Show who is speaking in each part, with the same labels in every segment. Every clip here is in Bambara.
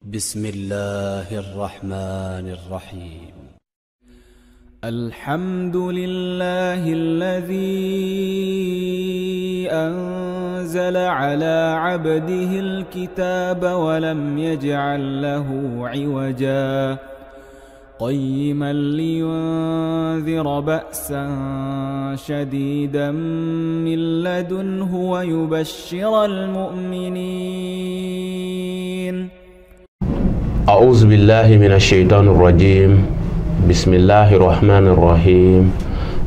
Speaker 1: بسم الله الرحمن الرحيم.
Speaker 2: الحمد لله الذي أنزل على عبده الكتاب ولم يجعل له عوجا قيما لينذر بأسا شديدا من لدنه ويبشر المؤمنين.
Speaker 3: أعوذ بالله من الشيطان الرجيم. بسم الله الرحمن الرحيم.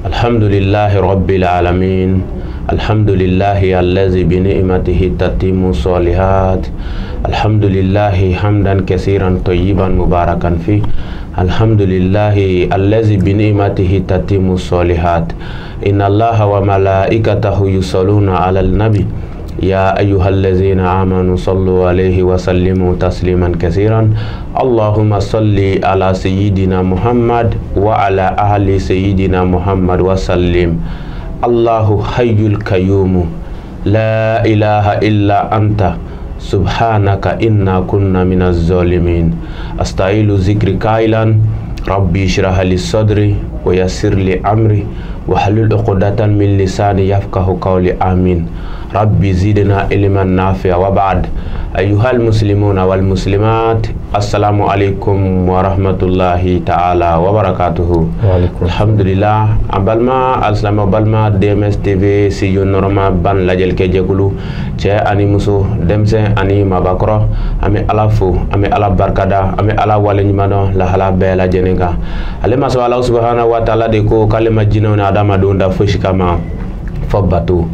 Speaker 3: الحمد لله رب العالمين. الحمد لله الذي بنعمته تتم الصالحات. الحمد لله حمدا كثيرا طيبا مباركا فيه. الحمد لله الذي بنعمته تتم الصالحات. إن الله وملائكته يصلون على النبي يا أيها الذين آمنوا صلوا عليه وسلموا تسليما كثيرا. اللهم صل على سيدنا محمد وعلى أهل سيدنا محمد وسلم. الله حي القيوم لا إله إلا أنت سبحانك إنا كنا من الظالمين. أستعيل ذكر قائلا ربي اشرح لي صدري ويسر لي أمري واحلل عقدة من لساني يفقه قولي. آمين. ربي زدنا علما نافعا. وبعد، أيها المسلمون والمسلمات، السلام عليكم ورحمة الله تعالى وبركاته. الحمد لله. An balima alisilamɛw, balima DMS TV studio nɔrɔma ban lajɛlikɛ jɛkulu, cɛ ani muso, denmisɛn ani mabakɔrɔ, an bɛ Ala fo, an bɛ Ala barikada, an bɛ Ala waleɲuman dɔn lahala bɛɛ lajɛlen kan. Ale masa Ala subahana wa taala de ko k'ale ma jinɛw ni adamadenw da fosi kama fɔ bato.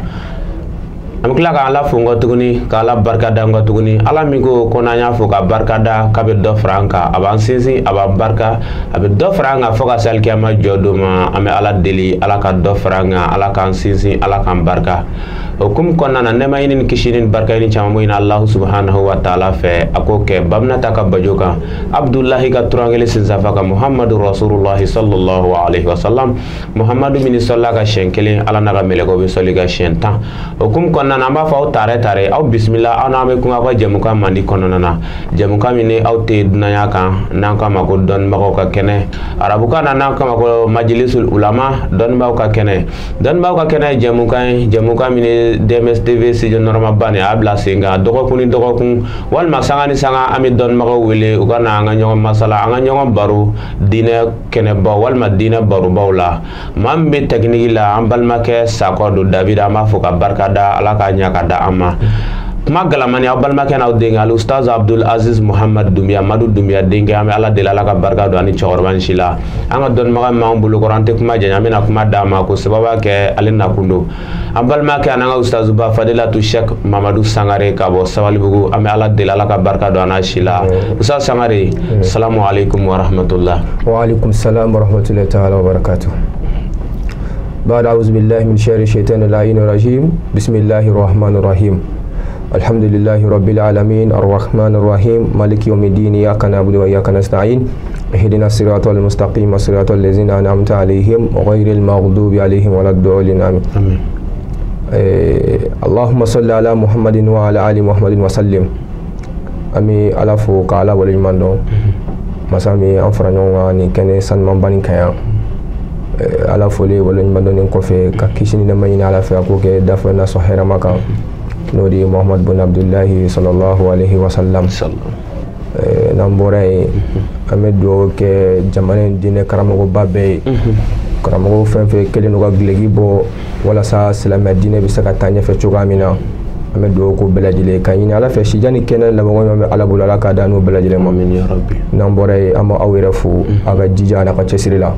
Speaker 3: An bɛ tila ka Ala fo n kɔ tuguni, ka Ala barika da n kɔ tuguni. Ala min ko ko n'an y'a fo ka barika da k'a bɛ dɔ fara an kan, a b'an sinsin, a b'an barika, a bɛ dɔ fara an kan fo ka se alikiyama jɔ don ma. An bɛ Ala deli, Ala ka dɔ fara an kan, Ala k'an sinsin, Ala k'an barika. O hukumu kɔnɔna na, nɛɛma ɲini ni kisi ni barika ɲini caman bɛ ɲini Alahu subahanahu wa taala fɛ, a k'o kɛ Baminata ka bajo kan, Abudulahi ka turankelen sinsafa kan, Muhamadu Rasululahi sallallahu alaihi wa sallam. Muhamadu min sɔlila ka siɲɛ kelen, Ala n'a ka mɛlɛkɛw bɛ sɔli ka siɲɛ 10. O hukumu kɔnɔna na, an b'a fɔ aw tare tare, aw bisimila, aw n'an bɛ kuma aw ka jɛmukan mandi kɔnɔna na, jɛmukan min ni aw tɛ dunanya kan, n'an k'a ma ko dɔnnibagaw ka kɛnɛ, arabukan na n'an k'a ma ko majilisul ulama, dɔnnibagaw ka kɛnɛ. Dɔnnibagaw ka kɛnɛ jɛmukan ye, jɛmukan min ni DMS TV studio nɔrɔma ba nin a bila sen kan dɔgɔkun ni dɔgɔkun walima sanga ni sanga, an bɛ dɔnnibagaw wele u ka na an ka ɲɔgɔn masala, an ka ɲɔgɔn baro diinɛ kɛnɛbaw walima diinɛ barobaw la. Maa min bɛ tɛkiniki la, an balimakɛ Sakɔ don David, an b'a fo ka barika da, Ala k'a ɲɛ ka da an ma. Kuma galamani, aw balimakɛ n'aw denkɛ Al Ustaz Abdul Aziz Muhammad Dumbuya, Madu Dumbuya denkɛ. An bɛ Ala deli, Ala ka barika don ani cɛkɔrɔba ni si la. An ka dɔnnibaga min b'an bolo kɔrɔ, an tɛ kuma janya, an bɛna kuma d'a ma ko sababu kɛ ale nakun don. An balimakɛ an'an ka ustazuba Fadilatu Sheikh Mamadu Sangare ka bɔ Sabalibugu, an bɛ Ala deli, Ala ka barika don an n'a si la. Ustaz Sangare, salamu aleykum wa rahmatullah.
Speaker 4: Wa aleykum salam wa rahmatullahi ta'ala wa barakatuh. بعد أعوذ بالله من شر الشيطان اللعين الرجيم. بسم الله الرحمن الرحيم. الحمد لله رب العالمين الرحمن الرحيم مالك يوم الدين إياك نعبد وإياك نستعين اهدنا الصراط المستقيم صراط الذين أنعمت عليهم غير المغضوب عليهم ولا الضالين. آمين. اللهم صل على محمد وعلى آل محمد وسلم. Ami ala fo ka ala waleɲuman dɔn, masa min an fara ɲɔgɔn kan nin kɛnɛ sanumanba nin kan yan. Ala foli waleɲuman dɔnnen kɔfɛ, ka kisi ni nɛɛma ɲini Ala fɛ, a k'o kɛ dafa n'a sɔn hɛrɛma kan, n'o de ye Muhammad bin Abdullahi sallallahu alaihi wa sallam. N'an bɔra yen, an bɛ dugawu kɛ jamana in diinɛ karamɔgɔba bɛɛ ye, karamɔgɔ fɛn fɛn kɛlen don ka gileki bɔ walasa silamɛ diinɛ bɛ se ka taa ɲɛfɛ cogoya min na, an bɛ dugawu k'o bɛɛ lajɛlen ka ɲini Ala fɛ, sijan ni kɛnɛ labanko ɲuman bɛ Ala bolo, Ala k'a d'an n'o bɛɛ lajɛlen ma. N'an bɔra yen, an b'aw yɛrɛ fo aw ka jija n'a ka cɛsiri la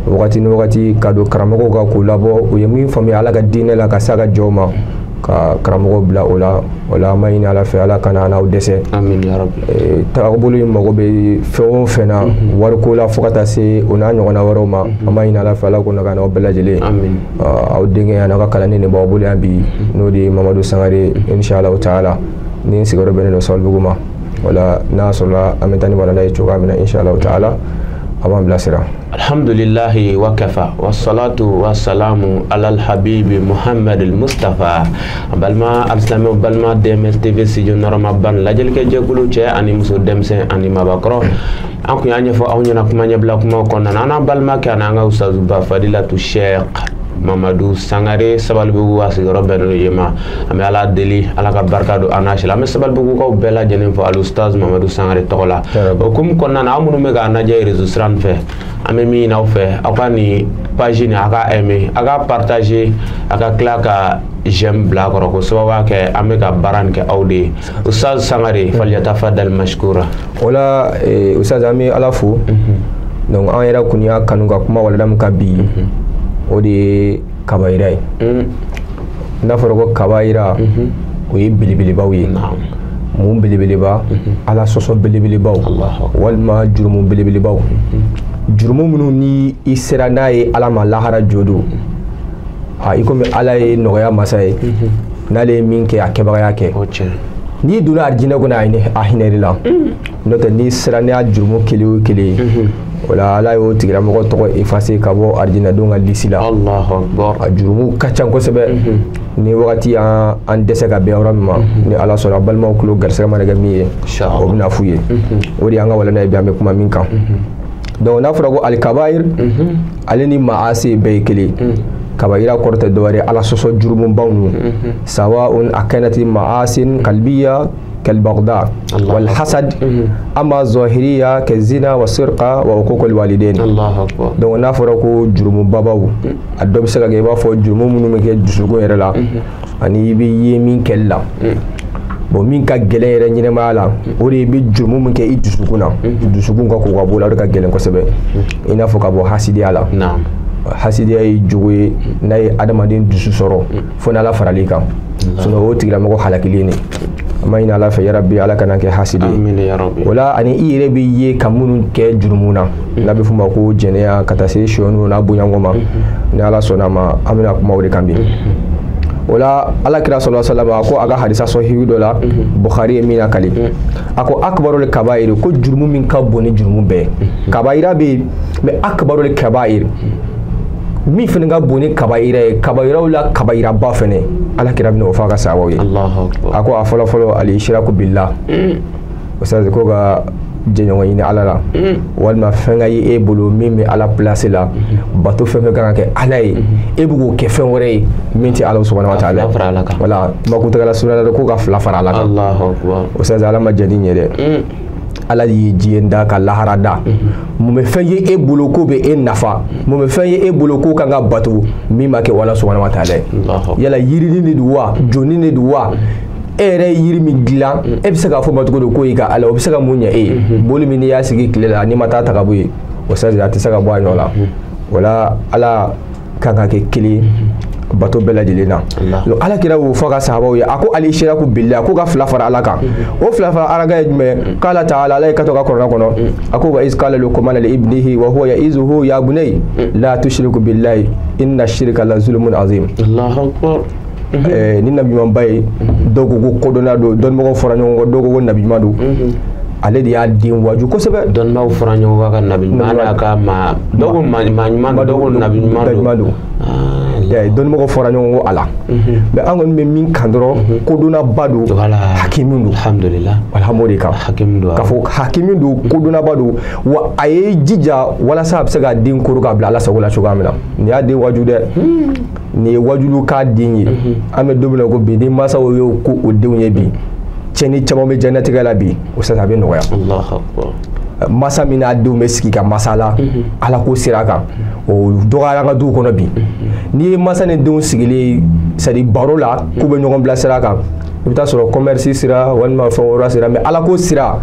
Speaker 4: wagati ni wagati, ka don karamɔgɔw kan k'u labɔ, u ye min faamuya Ala ka diinɛ la ka se a ka jɔw ma, ka karamɔgɔw bila o la. O la, an b'a ɲini Ala fɛ, Ala kana n'aw dɛsɛ.
Speaker 3: Amin ya rabbi.
Speaker 4: Taabolo in mago bɛ fɛn o fɛn na, wariko la fo ka taa se o n'a ɲɔgɔnna wɛrɛw ma, an b'a ɲini Ala fɛ, Ala k'o nɔgɔya n'aw bɛɛ lajɛlen.
Speaker 3: Amin.
Speaker 4: Aw denkɛ an'aw ka kalanden de b'aw bolo yan bi, n'o de ye Mamadu Sangare, inshallah taala, ni n sigiyɔrɔ bɛnnen don Sabalibugu ma. O la, n'a sɔrɔla an bɛ taa ni walanda ye cogoya min na, inshallah taala. A b'an bilasira.
Speaker 3: Alhamdulillahi wa kafa wassalatu wassalamu ala alhabibi Muhammad al-Mustafa. Balima alisilamɛw, balima DMS TV studio nɔrɔma ban lajɛlikɛ jɛkulu cɛ ani muso, denmisɛn ani mabakɔrɔ, an kun y'a ɲɛfɔ aw ɲɛna kuma ɲɛbila kumaw kɔnɔna na, an n'an balimakɛ ani an ka ustazuba Fadilatu Sheikh Mamadu Sangare Sabalibugu, a sigiyɔrɔ bɛnnen don yen ma. An bɛ Ala deli, Ala ka barika don an n'a si la. An bɛ Sabalibugukaw bɛɛ lajɛlen fɔ alustaz Mamadu Sangare tɔgɔ la. O hukumu kɔnɔna na, aw minnu bɛ k'an lajɛ réseau sira nin fɛ, an bɛ min ɲini aw fɛ, aw ka nin page nin, a ka aimer, a ka partager, a ka tila ka j'aime bila a kɔrɔ, ko sababuya kɛ an bɛ ka baara nin kɛ aw de ye. Ustaz Sangare, falyatafaddal mashkura.
Speaker 4: O la ustaz, an bɛ Ala fo. Donc an yɛrɛ kun y'a kanu ka kuma walanda min kan bi, o de ye kabayira ye. N'a fɔra ko kabayira, o ye belebelebaw ye. Mun belebeleba? Ala sɔsɔ belebelebaw walima jurumu belebelebaw, jurumu minnu ni i sera n'a ye Ala ma lahara jo don. A i komi Ala ye nɔgɔya masa ye, n'ale ye min kɛ, a kɛbagaya kɛ, n'i donna arijinɛ kɔnɔ, a hinɛ la. N'o tɛ, n'i sera n'a jurumu kelen o kelen ye, o la Ala y'o tigilamɔgɔ tɔgɔ effacer ka bɔ arijinɛdenw ka lisi la. A jurumu ka ca kosɛbɛ. Ni wagati y'an dɛsɛ ka bɛn yɔrɔ min ma, ni Ala sɔnna, balimaw tulo garisɛgɛ mana kɛ min ye, o bɛna f'u ye. O de y'an ka walanda ye bi, an bɛ kuma min kan. Donc n'a fɔra ko alikabayir, ale ni maasi bɛɛ ye kelen. Kabayira kɔrɔ tɛ dɔwɛrɛ ye Ala sɔsɔ jurumubaw ninnu, sawaun akanati maasin kalbiya kalbagda walhasad, ama zahiriya kazina wa sirqa wa uququl walidain. Donc n'a fɔra ko jurumu babaw, a dɔ bɛ se ka kɛ i b'a fɔ jurumu minnu bɛ kɛ dusukun yɛrɛ la, ani i bɛ ye min kɛli la. Bon, min ka gɛlɛn yɛrɛ ɲɛnɛmaya la, o de i bɛ jurumu min kɛ i dusukun na, dusukun ka ko ka bɔ o la, o de ka gɛlɛn kosɛbɛ. I n'a fɔ ka bɔ hasidiya la. Hasidiya ye jogo ye, n'a ye adamaden dusu sɔrɔ, fo n'Ala faral'i kan, sinon o tigilamɔgɔ halakilen de. An b'a ɲini Ala fɛ, yarabi, Ala kana kɛ hasidi ye. O la, ani i yɛrɛ bɛ ye ka minnu kɛ jurumu na, n'a bɛ f'o ma ko jɛnɛya, ka taa se sonyɛniw n'a bonyanko ma. Ni Ala sɔnna a ma, an bɛna kuma o de kan bi. O la, Ala kira sɔlɔ salama a ko a ka hadisa sɔhihi dɔ la, Bukhari ye min lakali, a ko akbarul kabayir, ko jurumu min ka bon ni jurumu bɛɛ. Kabayira bɛ yen, mais akbarul kabayir, min fana ka bon ni kabayira ye, kabayiraw la kabayiraba fana, Ala kira bɛna o fɔ a ka sahabaw ye. A ko a fɔlɔ fɔlɔ, al-ishraku billah, o c'est ko ka jɛɲɔgɔn ɲini Ala la, walima fɛn ka ye e bolo min bɛ Ala place la, bato fɛn fɛn kan ka kɛ Ala ye, e bɛ k'o kɛ fɛn wɛrɛ ye min tɛ Ala subahana wa taala. Wala kumakuntagala surunya la, ko ka fila fara Ala kan. O c'est Ala ma jɛn ni ɲɛ dɛ. Ala y'i diɲɛ da ka lahara da, mun bɛ fɛn ye e bolo ko bɛ e nafa, mun bɛ fɛn ye e bolo ko kan ka bato min ma kɛ Ala subahana wa taala ye? Yala yirini de don wa, joni de don wa? E yɛrɛ ye yiri min dilan, e bɛ se k'a fɔ ma cogo di ko i ka Ala? O bɛ se ka mun ɲɛ e ye? Boli min n'i y'a sigi tile la, n'i ma taa ta ka bɔ yen, o a tɛ se ka bɔ a nɔ la. O la, Ala kan ka kɛ kelen bato bɛɛ lajɛlen na. Ala kira y'o fɔ a ka sahabaw ye, a ko al-ishraku billah, ko ka fila fara Ala kan. O fila fara Ala kan ye jumɛn? Qala ta'ala, Ala ye ka to ka kɔrɔna kɔnɔ, a ko wa iz qala Luqman li ibnihi wa huwa ya'izuhu ya bunay la tushriku billahi inna shirka la zulmun azim. Ni nabi ɲumanba ye, dɔw ko ko kodɔnna don, dɔnnibagaw fɔra ɲɔgɔn kɔ, dɔw ko ko nabi ɲuman don. Ale de y'a den waju kosɛbɛ.
Speaker 3: Dɔnnibaaw fɔra ɲɔgɔn kɔ ka nabi ɲuman n'a ka maa, dɔw ko maa ɲuman don, dɔw ko nabi ɲuman
Speaker 4: don. Dɔnnibagaw fɔra ɲɔgɔn kɔ a la, mais an kɔni bɛ min kan dɔrɔn, kodɔnnaba don, hakimu don.
Speaker 3: Alhamdulillah,
Speaker 4: alhamdu de kan k'a fɔ hakimu don, kodɔnnaba don, wa a ye jija walasa a bɛ se ka den koro k'a bila Ala sago la cogoya min na. Nin y'a den waju dɛ, nin ye wajulu k'a den ye. An bɛ don min na ko bi, ni mansaw y'o ko o denw ye bi, tiɲɛni caman bɛ diɲɛlatigɛ la bi, o sisan a bɛ nɔgɔya. Masa min n'a denw bɛ sigi ka masala Ala ko sira kan, o dɔgɔyara an ka duw kɔnɔ bi. N'i ye masa ni denw sigilen, c'est à dire baro la, k'u bɛ ɲɔgɔn bila sira kan, i bɛ taa sɔrɔ commerce sira walima fɛn wɛrɛ sira, mais Ala ko sira,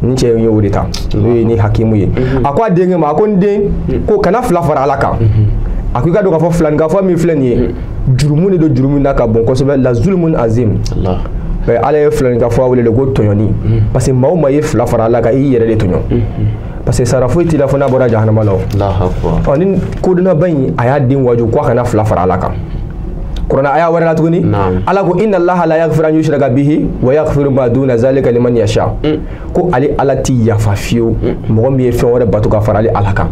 Speaker 4: ni cɛ ye o de ta, n'o ye ni hakimu ye. A ko a denkɛ ma, a ko n den, ko kana fila fara Ala kan. A ko i ka dɔn k'a fɔ filanikafɔ min filɛ nin ye, jurumu de don, jurumu n'a ka bon kosɛbɛ, la zulmun azim. Ala ye filanikafɔ wele de ko tɔɲɔni, parce que maa o maa ye fila fara Ala kan, i yɛrɛ de tɔɲɔ, parce que sara foyi t'i la fo n'a bɔra jahanama la. Ɔ ni kodɔnnaba in, a y'a den waju ko a kana fila fara Ala kan. Kuranɛ aya wɛrɛ la tuguni Ala ko inna Allaha la yaghfiru an yushraka bihi wa yaghfiru ma duna zalika liman yasha. Ko ale Ala ti yafa fiyewu mɔgɔ min ye fɛn wɛrɛ bato ka fara ale Ala kan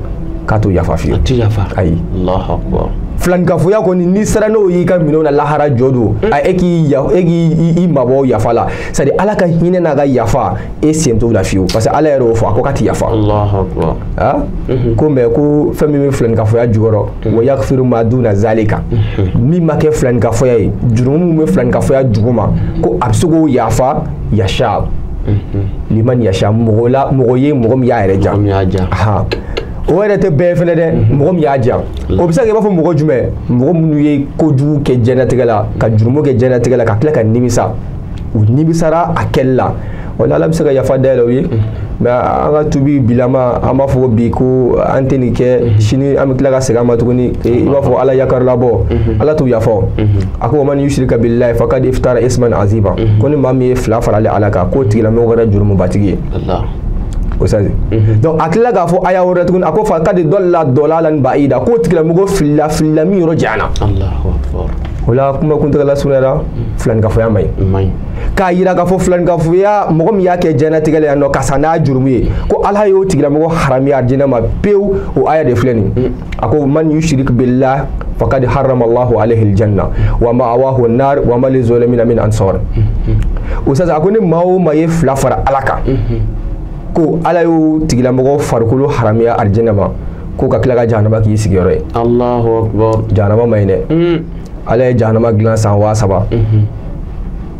Speaker 4: k'a t'o yafa fiyewu.
Speaker 3: A ti yafa.
Speaker 4: Ayi.
Speaker 3: Allahu akbar.
Speaker 4: Filankafoya kɔni n'i sera n'o y'i ka minɛnw na lahara jɔ don a e k'i mabɔ yafa la, c'est à dire Ala ka hinɛ n'a ka yafa e sen t'o la fiyewu, parce que Ala yɛrɛ y'o fɔ a ko k'a ti yafa.
Speaker 3: Allahu akbar.
Speaker 4: Ah ko mais ko fɛn min bɛ filankafoya jukɔrɔ wa yaghfiru ma duna zalika, min ma kɛ filankafoya ye, jurumu min bɛ filankafoya duguma ko a bɛ se k'o yafa yasha liman yasha, mɔgɔ la mɔgɔ ye mɔgɔ min y'a yɛrɛ ja. O yɛrɛ tɛ bɛɛ fɛnɛ dɛ, mɔgɔ min y'a diya o bɛ se ka kɛ i b'a fɔ mɔgɔ jumɛn, mɔgɔ minnu ye kojugu kɛ diɲɛlatigɛ la ka jurumu kɛ diɲɛlatigɛ la ka tila ka nimisa, u nimisara a kɛli la, o la Ala bɛ se ka yafa dayɛlɛ u ye. Mais an ka tubi bilama an b'a fɔ bi ko an tɛ nin kɛ sini an bɛ tila ka segin a ma tuguni, i b'a fɔ Ala yakarilabɔ, Ala t'u yafa. A ko man yushrika billahi faqad iftara isman azima, ko ni maa min ye fila farali Ala kan k'o tigilamɔgɔ kɛra jurumubatigi ye. O donc a tilala k'a fɔ aya wɛrɛ tuguni a ko faqad dalla dalalan ba'ida, k'o tigilamɔgɔ filila filila min yɔrɔ janyana.
Speaker 3: Allahu akbar.
Speaker 4: O la kuma kuntagala surunyara, filankafoya man ɲi. K'a yira k'a fɔ filankafoya mɔgɔ min y'a kɛ diɲɛlatigɛ la yan nɔ ka sa n'a jurumu ye ko Ala y'o tigilamɔgɔ haramiya alijinɛ ma pewu, o aya de filɛ nin. A ko man yushrik billah faqad harrama Allahu alayhi aljanna wa ma'awahu an-nar wa ma lizolimina min ansar. O sisan a ko ni maa o maa ye fila fara Ala kan ko Ala y'o tigilamɔgɔ farikolo haramiya alijinɛ ma ko ka tila ka jahanama k'i sigiyɔrɔ ye.
Speaker 3: Allahu akbar.
Speaker 4: Jahanama ma ɲi dɛ. Ala ye jahanama dilan san 3000.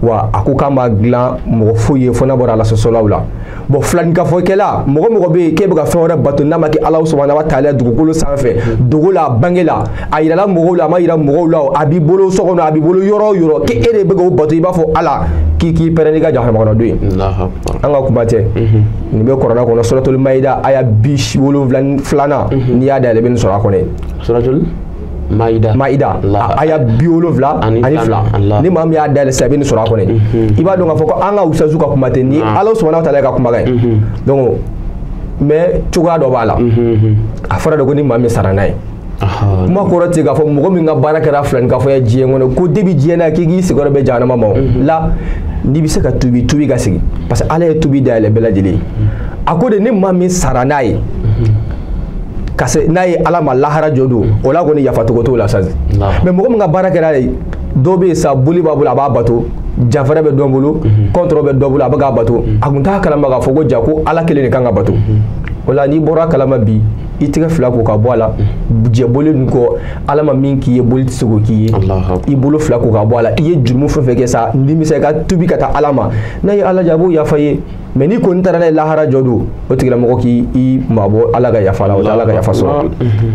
Speaker 4: Wa a ko k'a ma dilan mɔgɔ foyi ye fo n'a bɔra Ala sɔsɔlaw la. Bon filankafɔkɛla mɔgɔ mɔgɔ bɛ yen k'e bɛ ka fɛn wɛrɛ bato n'a ma kɛ Ala subahana wa taala dugukolo sanfɛ, dogo la bange la, a yirala mɔgɔw la a ma yira mɔgɔw la, a b'i bolo so kɔnɔ a b'i bolo yɔrɔ o yɔrɔ k'e de bɛ k'o bato i b'a fɔ Ala k'i pɛrɛn n'i ka jahanama kɔnɔ don ye. An ka kuma tɛ. Nin bɛ kuranɛ kɔnɔ suratul Maida aya 72nan n'i y'a dayɛlɛ i bɛ nin sɔrɔ a kɔnɔ yen.
Speaker 3: Suratul Maida.
Speaker 4: Maida aya 72 ni maa min y'a dayɛlɛ sisan i bɛ nin sɔrɔ a kɔnɔ yen. I b'a dɔn k'a fɔ ko an ka usazu ka kuma tɛ ni Ala subahana wa taala ka kumakan ye. Donc mais cogoya dɔ b'a la. A fɔra de ko ni maa min sara n'a ye. Kuma kɔrɔ tɛ k'a fɔ mɔgɔ min ka baara kɛra filankafoya diɲɛ kɔnɔ ko debi diɲɛ na k'i k'i sigiyɔrɔ bɛ jahanama ma o la n'i bɛ se ka tubi tubi ka segin, parce que Ala ye tubi dayɛlɛ bɛɛ lajɛlen ye. A ko de ni maa min sara n'a ye ka se n'a ye Ala ma lahara jɔ don o la kɔni yafacogo t'o la sa. Mais mɔgɔ min ka baara kɛra ye dɔw bɛ yen sa boli b'a bolo a b'a bato, janfɛrɛ bɛ dɔ bolo, kɔntɔrɔ bɛ dɔ bolo a bɛ k'a bato, a kun t'a kalama k'a fɔ ko ja ko Ala kelen de kan ka bato. O la n'i bɔra kalama bi i tɛgɛ fila ko ka bɔ a la, jɛ boli nin kɔ Ala ma min k'i ye boli tɛ se k'o k'i ye, i bolo fila ko ka bɔ a la, i ye jurumu fɛn fɛn kɛ sa nimisa i ka tubi ka taa Ala ma, n'a ye Ala ja a b'o yafa i ye. Mais n'i kɔni taara n'a ye lahara jɔ don o tigilamɔgɔ k'i mabɔ Ala ka yafa la, o tɛ Ala ka yafa sɔrɔ.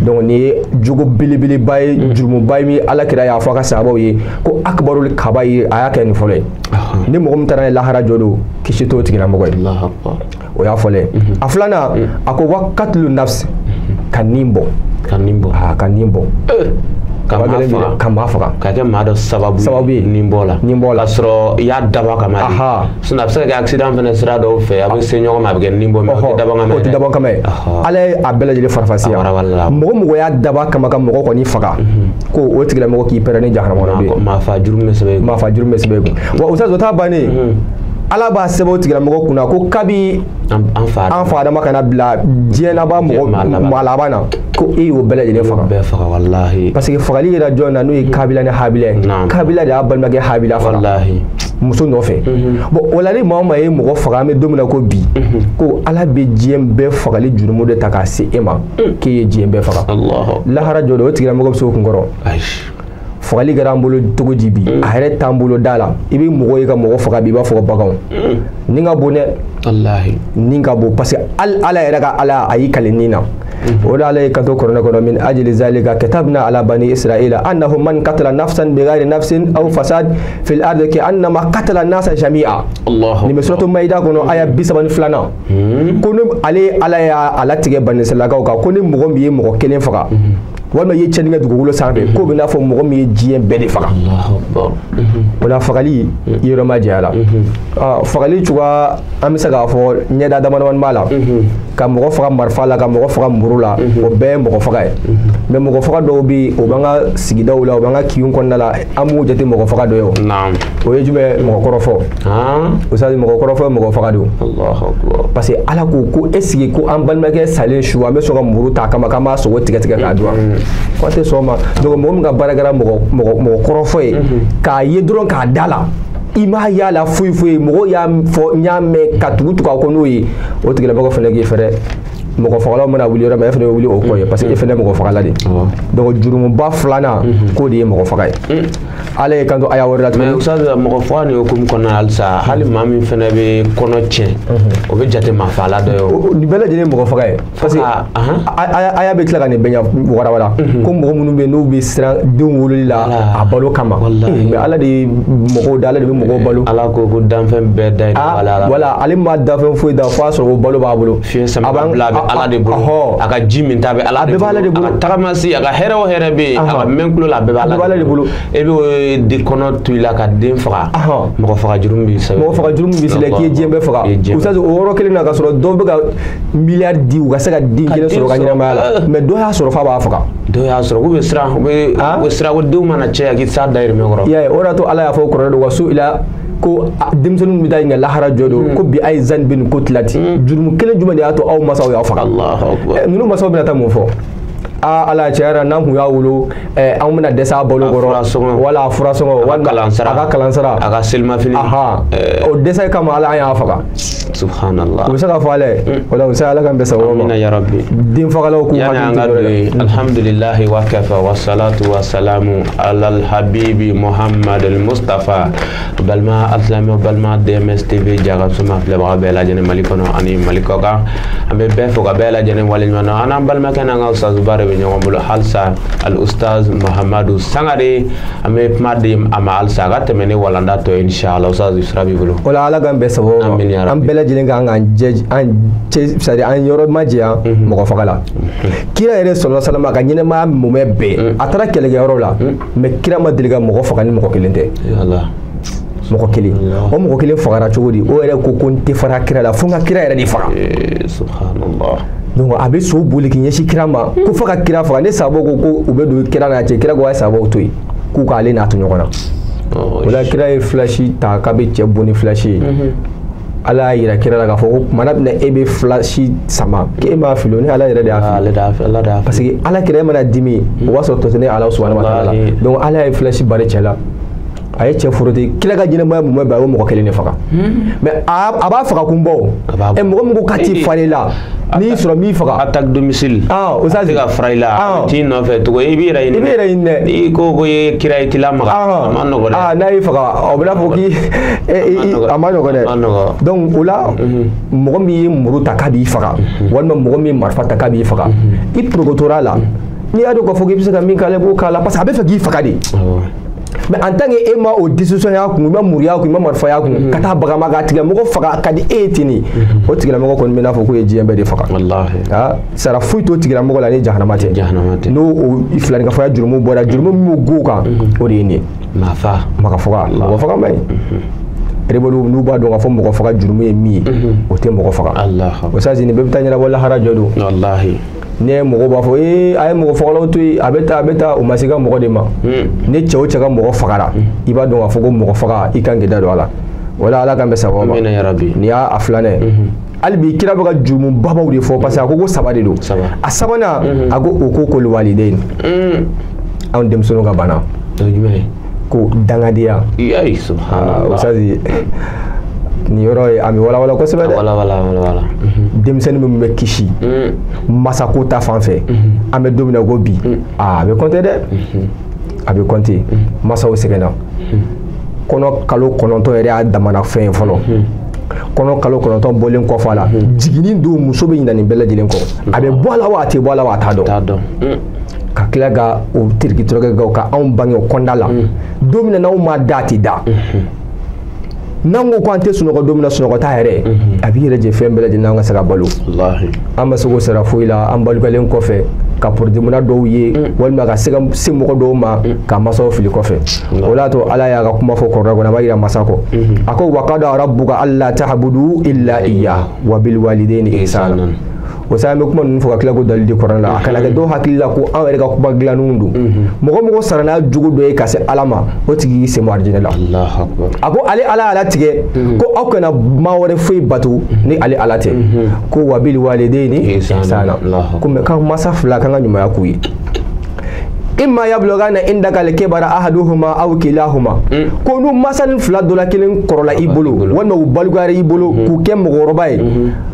Speaker 4: Donc nin ye jogo belebeleba ye, jurumuba ye min Ala kira y'a fɔ a ka sahabaw ye ko akbarul kabair, a y'a kɛ nin fɔlɔ ye. Ni mɔgɔ min taara n'a ye lahara jɔ don kisi t'o tigilamɔgɔ ye. O y'a fɔlɔ ye. A filanan a ko wa katlu nafs, ka nin bɔ.
Speaker 3: Ka nin bɔ.
Speaker 4: Ka nin bɔ.
Speaker 3: Ka maa faga.
Speaker 4: Ka maa faga.
Speaker 3: Ka kɛ maa dɔ sababu ye nin bɔ la.
Speaker 4: Nin bɔ la.
Speaker 3: K'a sɔrɔ i y'a dabɔ a kama de. Sinon a bɛ se ka kɛ accident fana sira dɔw fɛ a bɛ se ɲɔgɔn ma a bɛ kɛ nin bɔ mais o tɛ dabɔ kama ye dɛ.
Speaker 4: O tɛ dabɔ kama ye. Ala ye a bɛɛ lajɛlen farafasiya. Mɔgɔ mɔgɔ y'a dabɔ a kama ka mɔgɔ kɔni faga ko o tigilamɔgɔ k'i pɛrɛn ni jahanama kɔnɔ don ye.
Speaker 3: Maa fa jurumu bɛ sɛbɛn i kun.
Speaker 4: Maa fa jurumu bɛ sɛbɛn i kun. Wa o o t'a bannen. Ala b'a sɛbɛn o tigilamɔgɔ kunna ko kabi
Speaker 3: an fa
Speaker 4: Adama kana bila diɲɛ laban mɔgɔ maa laban na ko e y'o bɛɛ lajɛlen faga.
Speaker 3: Bɛɛ faga walahi.
Speaker 4: Parce que fagali yɛrɛ jɔn na n'o ye Kabila ni Habila ye. Kabila de y'a balimakɛ Habila faga.
Speaker 3: Walahi.
Speaker 4: Muso nɔfɛ. Bon o la ni maa o maa ye mɔgɔ faga an bɛ don min na ko bi ko Ala bɛ diɲɛ bɛɛ fagali jurumu de ta k'a se e ma k'e ye diɲɛ bɛɛ faga. Lahara jɔ don o tigilamɔgɔ bɛ se o kunkɔrɔ. Fagali kɛra an bolo cogo di bi a yɛrɛ t'an bolo da la, i bɛ mɔgɔ ye ka mɔgɔ faga bi i b'a fɔ ko baganw. Nin ka bon dɛ.
Speaker 3: Walahi.
Speaker 4: Nin ka bon parce que hali Ala yɛrɛ ka Ala a y'i kali nin na. O de Ala ye kanto kuranɛ kɔnɔ min ajli zalika katabna ala bani israila annahu man qatala nafsan bighayri nafsin aw fasad fil ardi ka annama qatala nasa jami'a. Nin bɛ suratu Maida kɔnɔ aya 32nan. Ko ni ale Ala y'a latigɛ banisalakaw kan ko ni mɔgɔ min ye mɔgɔ kelen faga Walima i ye tiɲɛni kɛ dugukolo sanfɛ, k'o bɛ n'a fɔ mɔgɔ min ye diɲɛ bɛɛ de faga. O la fagali i yɔrɔ ma janya la. Fagali cogoya an bɛ se k'a fɔ ɲɛda damadamani b'a la. Ka mɔgɔ faga marifa la, ka mɔgɔ faga muru la, o bɛɛ ye mɔgɔ faga ye. Mais mɔgɔ faga dɔw bɛ yen, o b'an ka sigidaw la, o b'an ka kinw kɔnɔna la, an b'u jate mɔgɔ faga dɔ ye o. O ye jumɛn ye? Mɔgɔ kɔrɔfɔ. O sadi mɔgɔ kɔrɔfɔ ye mɔgɔ faga don. Parce que Ala ko ko est ce que ko an balimakɛ salen su an bɛ sɔn ka muru ta a kama k'an b'a sogo tigɛ tigɛ k'a dun wa? Ko an tɛ sɔn o ma. Donc mɔgɔ min ka baara kɛra mɔgɔ kɔrɔfɔ ye, k'a ye dɔrɔn k'a da la, i m'a y'a la foyi foyi, mɔgɔw y'a fɔ n y'a mɛn ka tugu tugu a kɔ n'o ye, o tigilamɔgɔ fana k'i fɛrɛ. Mɔgɔ fagalaw mana wuli yɔrɔ min, e fana bɛ wuli o kɔ ye, parce que e fana ye mɔgɔ fagala de. Donc jurumuba filanan k'o de ye mɔgɔ faga ye. Ala ye kanto aya wɛrɛ la tuguni.
Speaker 3: Mais Ustaz, mɔgɔ faga nin hukumu kɔnɔna na halisa, hali maa min fana bɛ kɔnɔ tiɲɛ, o bɛ jate maa fagala dɔ ye o.
Speaker 4: Nin bɛɛ lajɛlen ye mɔgɔ faga ye. Parce que aya bɛ tila ka nin bɛɛ ɲɛ warawara. Ko mɔgɔ minnu bɛ yen n'u bɛ siran denw wololi la a balo kama. Mais Ala de ye mɔgɔw da, Ala de bɛ mɔgɔw balo.
Speaker 3: Ala ko ko danfɛn bɛɛ da ye Ala la.
Speaker 4: Voilà, ale ma danfɛn foyi da fo a sɔrɔ o balo b'a bolo.
Speaker 3: Fiɲɛ sama ka bila a bɛ Ala de bolo. A ka ji min ta bɛ Ala de bolo. A ka tagamasi, a ka hɛrɛ o hɛrɛ bɛ yen, a ka mɛn kulo la, a bɛɛ bɛ Ala de bolo. E bɛ de kɔnɔ to i la ka den faga. Mɔgɔ faga jurumu b'i sɛbɛn.
Speaker 4: Mɔgɔ faga jurumu b'i sɛbɛn k'i ye diɲɛ bɛɛ faga. Ustaz, o yɔrɔ kelen na ka sɔrɔ dɔw bɛ ka miliyari di u ka se ka den kelen sɔrɔ ka ɲɛnamaya la. Mais dɔw y'a sɔrɔ f'a b'a faga.
Speaker 3: Dɔw y'a sɔrɔ k'u bɛ siran, u bɛ siran ko denw mana caya k'i s'a dayirimɛ kɔrɔ.
Speaker 4: I y'a ye, o de y'a to Ala y'a fɔ kuranɛ don wa su ila ko denmisɛnninw bɛ taa ɲininka lahara jɔ don ko bi a ye zan bɛ nin ko tila ten, jurumu kelen jumɛn de y'a to aw masaw y'aw faga? Ninnu masaw bɛna taa mun fɔ? Aa Ala, tiɲɛ yɛrɛ n'an kun y'a wolo, anw bɛna dɛsɛ a balo kɔrɔ, wala a furasɔngɔ, walima a ka kalansara,
Speaker 3: a ka selimafini,
Speaker 4: o dɛsɛ kama Ala an y'a faga.
Speaker 3: Subhanallah.
Speaker 4: U bɛ se k'a fɔ Ala ye, o la u bɛ se Ala k'an bɛn sababu ma.
Speaker 3: Amina ya Rabbi.
Speaker 4: Den fagalaw k'u hakili to yɔrɔ la.
Speaker 3: Alhamdulillahi wa kafa wa salatu wa salamu ala alhabibi Muhammad al-Mustafa. Balima alisilamɛw, balima DMS TV jagasoma filɛbaga bɛɛ lajɛlen Mali kɔnɔ ani Mali kɔkan, an bɛ bɛɛ fo ka bɛɛ lajɛlen waleɲuman dɔn. An n'an balimakɛ n'an ka ustazuba de bɛ ɲɔgɔn bolo halisa, al ustaz Mahamadu Sangare. An bɛ kuma di a ma halisa a ka tɛmɛ ni walanda tɔ ye inshallah. Ustaz, sira b'i bolo.
Speaker 4: O la Ala k'an bɛn sababu ma. An bɛɛ lajɛlen kan k'an jɛ, an cɛ, c'est à dire an yɔrɔ ma janya mɔgɔ faga la. Kira yɛrɛ sɔlɔlɔ salama a ka ɲɛnɛmaya mumɛ bɛɛ, a taara kɛlɛkɛyɔrɔ la, mais kira ma deli ka mɔgɔ faga ni mɔgɔ kelen tɛ. Mɔgɔ kelen, o mɔgɔ kelen fagara cogo di? O yɛrɛ ko ko n tɛ fara kira la fo n ka kira yɛrɛ de faga.
Speaker 3: Subhanallah.
Speaker 4: Donc a bɛ so boli k'i ɲɛsin kira ma ko fo ka kira faga. Ne sababu ko ko u bɛ don kira n'a cɛ, kira ko a ye sababu to yen k'u k'ale n'a to ɲɔgɔn na. O la kira ye filasi ta k'a bɛ cɛ bon ni filasi ye. Ala y'a yira kira la k'a fɔ ko kumana bɛna e bɛ filasi sama k'e m'a fili, ni Ala yɛrɛ de y'a fili. Parce que Ala kira mana dimi o b'a sɔrɔ tɔ tɛ ne Ala subahana wa taala. Donc Ala ye filasi bari cɛ la. A ye cɛ forote, kira ka ɲɛnamaya mumɛ bɛɛ a y'o mɔgɔ kelen de faga. Mais a b'a faga kun bɔ o. Mɔgɔ min ko k'a t'i fari la, n'i sɔrɔ min faga.
Speaker 3: Attaque domicile.
Speaker 4: O sa
Speaker 3: a tɛ ka fara i la. A t'i nɔfɛ tugun, i b'i yɛrɛ ɲini.
Speaker 4: I b'i yɛrɛ ɲini dɛ.
Speaker 3: N'i ko ko i ye kira ye, i t'i lamaga. A ma nɔgɔ dɛ.
Speaker 4: N'a y'i faga, o bɛ n'a fɔ k'i a ma nɔgɔ dɛ.
Speaker 3: A ma nɔgɔ.
Speaker 4: Donc o la, mɔgɔ min ye muru ta k'a b'i faga, walima mɔgɔ min ye marifa ta k'a b'i faga, i porokotora la, n'i y'a dɔn k'a fɔ k'i bɛ se ka min k'a la, i b'o k'a la, parce que a bɛ fɛ k'i faga de. Mais en tant que e ma o décision y'a kun, i ma muru y'a kun, i ma marifa y'a kun, ka taa bagama k'a tigilamɔgɔ faga a ka di e ye ten de, o tigilamɔgɔ kɔni bɛ n'a fɔ k'o ye diɲɛ bɛɛ de faga. Sara foyi t'o tigilamɔgɔ la ni jahanama tɛ. N'o o filaninkafoya jurumu bɔra, jurumu min b'o go kan, o de ye nin ye.
Speaker 3: Maafa.
Speaker 4: Mɔgɔ faga, mɔgɔ faga man ɲi. Rebelles n'u b'a dɔn k'a fɔ mɔgɔ faga jurumu ye min ye, o tɛ mɔgɔ faga. O sa nin bɛɛ bɛ taa ɲɛnabɔ lahara jɔ don.
Speaker 3: Walahi.
Speaker 4: Ne mɔgɔw b'a fɔ ee a ye mɔgɔ fagalaw to yen, a bɛ taa a bɛ taa, o ma se ka mɔgɔ de ma. Ne cɛ o cɛ ka mɔgɔ fagara, i b'a dɔn k'a fɔ ko mɔgɔ faga i kan k'i da don a la. Wala Ala k'an bɛn sababu ma. Nin y'a filanan ye. Hali bi kira bɛ ka jurumu babaw de fɔ parce que a ko ko saba de don. A sabanan a ko o ko kol walidain. Anw denmisɛnninw ka bana. Ko dangadenya.
Speaker 3: Subhanallah.
Speaker 4: O sa nin yɔrɔ ye a bɛ walawala kosɛbɛ dɛ.
Speaker 3: Walawala.
Speaker 4: Denmisɛnnin minnu bɛ kisi masako ta fan fɛ, an bɛ don min na ko bi, a bɛ compter dɛ, a bɛ compter. Masaw sɛgɛnna, kɔnɔ kalo 9 yɛrɛ y'a damana fɛn ye fɔlɔ. Kɔnɔ kalo 9 bɔlen kɔfɛ a la, jiginni don muso bɛ ɲinɛ nin bɛɛ lajɛlen kɔ. A bɛ bɔ a la wa a tɛ bɔ a la wa a t'a dɔn. Ka tila ka o tirikitɔrɔkɛ kɛ ka anw bange o kɔnda la. Don min na n'anw ma da a tɛ da. N'an ko k'an tɛ sunɔgɔ don min na sunɔgɔ t'a yɛrɛ a b'i yɛrɛ jɛ fɛn bɛɛ lajɛlen n'an ka se ka balo an ma se k'o sara foyi la an balokɛlen kɔfɛ ka porodimuna dɔw ye walima ka se ka se mɔgɔ dɔw ma ka masaw fili kɔfɛ o l'a to Ala y'a ka kuma fɔ kɔrɔla kɔnɔ a b'a yira masa kɔ a ko wa qada rabbuka alla ta'budu illa iyyah wa bil walidayni ihsana. O sa an bɛ kuma ninnu fɔ ka tila k'o dalili di kɔrɔla la a kana kɛ dɔw hakili la ko anw yɛrɛ ka kuma dilannenw don. Mɔgɔ mɔgɔ sara n'a jogo dɔ ye ka se Ala ma o tigi y'i sen bɔ arijinɛ la. A ko ale Ala y'a latigɛ ko aw kana maa wɛrɛ foyi bato ni ale Ala tɛ ko wa bil walidayni ihsana ko mɛ k'an masa fila k'an ka ɲumanya k'u ye. Imma yablughanna indaka al-kibara ahaduhuma aw kilahuma ko n'u masa ni fila dɔ la kelen kɔrɔla i bolo walima u balikuyara i bolo k'u kɛ mɔgɔkɔrɔba ye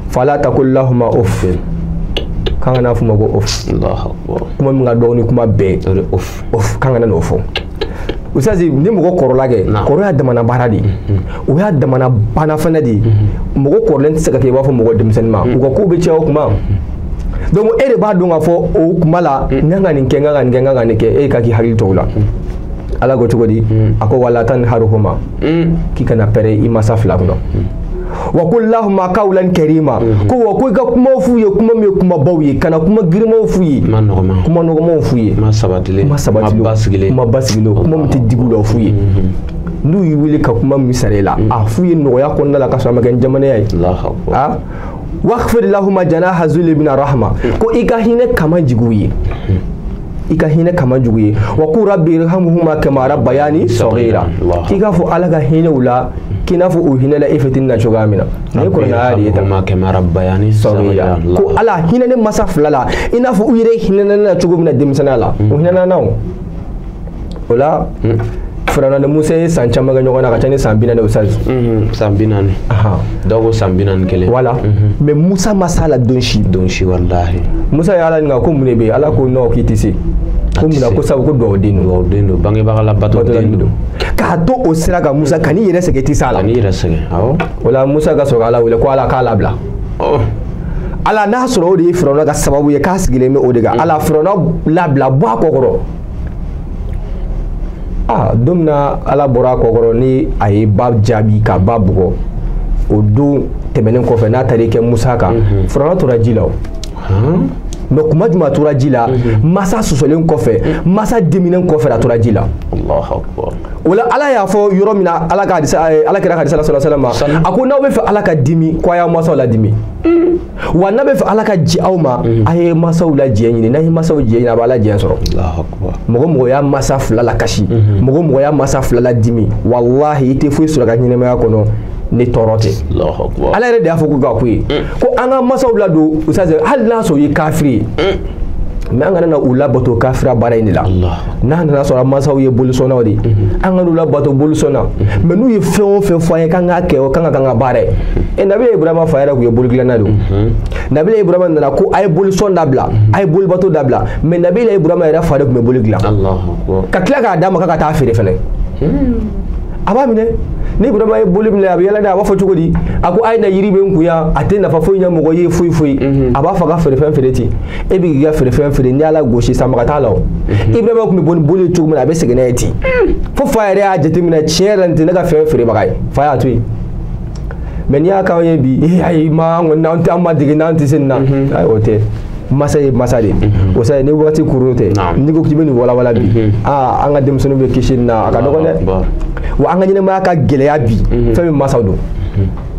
Speaker 4: fala taqul lahuma uff k'an kana f'u ma ko uff. Kuma min ka dɔgɔ ni kuma bɛɛ uff uff k'an kana n'o fɔ. Ustazi ni mɔgɔ kɔrɔla kɛ kɔrɔ y'a damana baara de ye o y'a damana bana fana de ye mɔgɔ kɔrɔlen tɛ se ka kɛ i b'a fɔ mɔgɔ denmisɛnnin ma u ka kow bɛ caya o kuma. Donc e de b'a dɔn k'a fɔ o kuma la n kan ka nin kɛ n kan ka nin kɛ n kan ka nin kɛ e ka k'i hakili to o la. Ala ko cogo di a ko wala tanharhuma k'i kana pɛrɛn i masa fila kunna. Wa qul lahuma qawlan karima ko wa ko i ka kumaw f'u ye kuma min ye kumabaw ye kana kuma girimanw f'u ye kuma nɔgɔmanw f'u ye kuma sabatilen kuma basigilen kuma min tɛ digi u la f'u ye. N'u y'i wele ka kuma min sara i la a f'u ye nɔgɔya kɔnɔna la ka sɔrɔ a ma kɛ ni jamanaya ye. Waghfir lahuma janaha zulli mina rahma ko i ka hinɛ kama jigin u ye i ka hinɛ kama jugu ye wa qul rabbi irhamhuma kama rabbayani saghira k'i k'a fɔ Ala ka hinɛ u la k'i n'a fɔ u hinɛ la e fitinin na cogoya min na nin ye kuranɛ aya de ye tan ko Ala hinɛ ne masa fila la i n'a fɔ u yɛrɛ hinɛ ne na cogo min na denmisɛnninya la u hinɛ na o. O la Firawuna ni Musa ye san caman kɛ ɲɔgɔn na a ka ca ni san 40 Ustaz.
Speaker 3: San 40. Dɔw ko san 41.
Speaker 4: Voilà mais Musa ma s'a la don si.
Speaker 3: Don si walahi.
Speaker 4: Musa ye Ala ɲininka ko mun de bɛ yen Ala ko non k'i tɛ se. Ko mun na ko sabu ko dugawuden don.
Speaker 3: Dugawuden don bangebaga la batoden don.
Speaker 4: K'a to o sira kan Musa kan'i yɛrɛ sɛgɛn i tɛ s'a la.
Speaker 3: Kan'i yɛrɛ sɛgɛn awɔ.
Speaker 4: O la Musa ka sɔrɔ ka Ala wele ko Ala k'a labila. Ala n'a sɔrɔ o de ye Firawuna ka sababu ye k'a sigilen bɛ o de kan Ala Firawuna labila bɔ a kɔ kɔrɔ. Don min na Ala bɔra a kɔ kɔrɔ ni a ye ba jaabi ka ba bugɔ o don tɛmɛnen kɔfɛ n'a taara i kɛ Musa kan Firawuna tora ji la o. Mais kuma jumɛn a tora ji la masa sɔsɔlen kɔfɛ masa diminen kɔfɛ a tora ji la. O la Ala y'a fɔ yɔrɔ min na Ala ka hadisa Ala kira ka hadisa la sallallahu alaihi wasallam a ko n'aw bɛ fɛ Ala ka dimi ko a y'aw masaw ladimi wa n'a bɛ fɛ Ala ka ji aw ma a ye masaw la jɛ ɲini n'a ye masaw jɛ ɲini a bɛ Ala jɛ sɔrɔ. Mɔgɔ mɔgɔ y'a masa fila la kasi mɔgɔ mɔgɔ y'a masa fila la dimi walahi i tɛ foyi sɔrɔ ka ɲɛnɛmaya kɔnɔ ni tɔɔrɔ tɛ. Ala yɛrɛ de y'a fɔ ko ka ko ye ko an ka masaw ladon Ustaz hali n'a sɔrɔ u ye kafiri ye mais an kana na u labato kafira baara in de la. N'a nana sɔrɔ masaw ye bolisɔnnaw de ye an kana u labato bolisɔnna mais n'u ye fɛn o fɛn fɔ an ye k'an k'a kɛ o kan ka k'an ka baara ye. Nabila Ibrahima fa yɛrɛ tun ye bolidilanna de ye. Nabila Ibrahima nana ko a ye bolisɔn dabila a ye bolibato dabila mais Nabila Ibrahima yɛrɛ fa de tun bɛ boli dilan ka tila k'a d'a ma k'a ka taa feere fɛnɛ. A b'a minɛ ni Ibrahima ye boli minɛ a bɛ yɛlɛ n'a ye a b'a fɔ cogo di a ko a ye na yiri bɛ n kun yan a tɛ nafa foyi ɲɛ mɔgɔ ye foyi foyi a b'a fɔ a ka feerefɛn feere ten e bɛ k'i ka feerefɛn feere n'i y'a lagosi san maga t'a la o. Ibrahima tun bɛ bɔ ni boli ye cogo min na a bɛ segin n'a ye ten fo fa yɛrɛ y'a jateminɛ tiɲɛ yɛrɛ la nin tɛ ne ka fɛn feerebaga ye fa y'a to yen. Mais n'i y'a k'anw ye bi ayi ma an kɔni n'an tɛ an ma dege n'an tɛ se nin na ayi o tɛ. Masa ye masa de o sa ni wagati kurun tɛ n'i ko k'i bɛ nin walawala bi an ka denmisɛnninw bɛ kisi nin na a ka dɔgɔn dɛ wa an ka ɲɛnɛmaya ka gɛlɛya bi fɛn min masaw don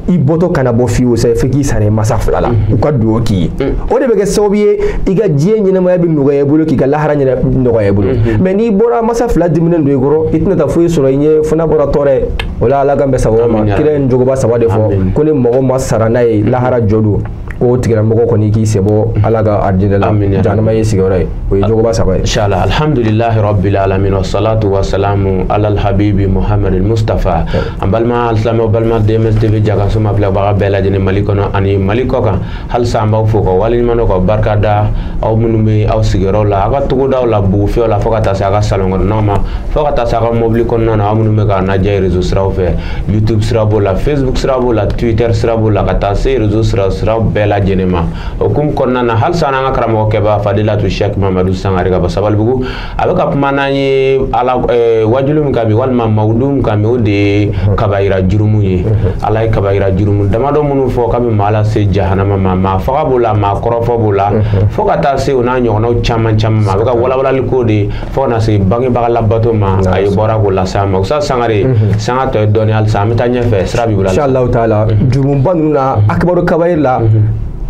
Speaker 4: i bɔtɔ kana bɔ fiyewu sa fo k'i sara i masa fila la u ka dugawu k'i ye o de bɛ kɛ sababu ye i ka diɲɛ ɲɛnɛmaya bɛ nɔgɔya i bolo k'i ka lahara nɔgɔya i bolo mais n'i bɔra masa fila diminen don i kɔrɔ i tɛna taa foyi sɔrɔ i ɲɛ fo n'a bɔra tɔɔrɔ ye. O la Ala k'an bɛn sababu ma kira ye jogoba saba de fɔ ko ni mɔgɔ ma sara n'a ye lahara jɔ don ko tigilamɔgɔ kɔni k'i sebɔ Ala ka arijinɛ la jahanama ye sigiyɔrɔ ye o ye jogoba saba ye.
Speaker 3: Inshallah alhamdulillahi rabbil alamin wassalatu wassalamu ala alhabibi Muhammadil Mustafa. An balima alisilamɛw balima DMS TV jagaso ma filɛbaga bɛɛ lajɛlen Mali kɔnɔ ani Mali kɔ kan halisa an b'aw fo ka waleɲuman dɔn ka barika da aw minnu bɛ aw sigiyɔrɔ la aw ka togodaw la bugufiyɛw la fo ka taa se aw ka salon kɔnɔnaw ma fo ka taa se aw ka mobili kɔnɔna na aw minnu bɛ k'an lajɛ réseau siraw fɛ YouTube sira b'o la Facebook sira b'o la Twitter sira b'o la ka taa se réseau sira bɛɛ lajɛlen ma o hukumu kɔnɔna na halisa n'an ka karamɔgɔkɛba Fadilatu Sheikh Mamadu Sangare ka bɔ Sabalibugu a bɛ ka kuma n'an ye ala wajulu min kan bi walima mawudu min kan bi o de ye kabayira jurumu ye. Ala ye kabayira jurumu damadɔ minnu fɔ k'a bɛ maa lase jahanama ma, maa faga b'o la, maa kɔrɔfɔ b'o la, fo ka taa se o n'a ɲɔgɔnnaw caman caman ma. A bɛ ka walawalali k'o de fo ka na se bangebaga labato ma, a ye bɔra k'o lase an ma. Ustaz Sangare, sanga tɔ ye dɔɔni halisa, an bɛ taa ɲɛfɛ, sira b'i bolo.
Speaker 4: Inshallah taala, jurumuba ninnu na akibaru kabayiri la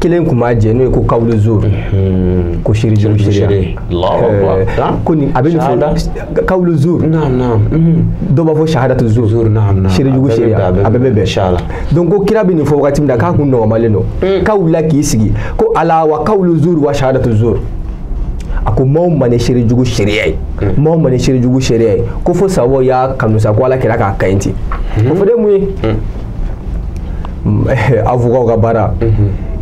Speaker 4: kelen kun b'a jɛ n'o ye ko kawulu zur, ko seere jugu seereya. Ko nin a bɛ nin fɔ kawulu zur, dɔw b'a fɔ shahadatu zur, seere jugu seereya, a bɛɛ bɛ bɛn. Donc ko kira bɛ nin fɔ wagati min na k'a kun nɔgɔmalen don, k'a wulila k'i sigi ko ala wa kawulu zur wa shahadatu zur. A ko maaw ma ni seere jugu seereya ye, maaw ma ni seere jugu seereya ye, ko fo sababu y'a kanu sa ko ala kira k'a kaɲi ten. O fɔ de mun ye avocat ka baara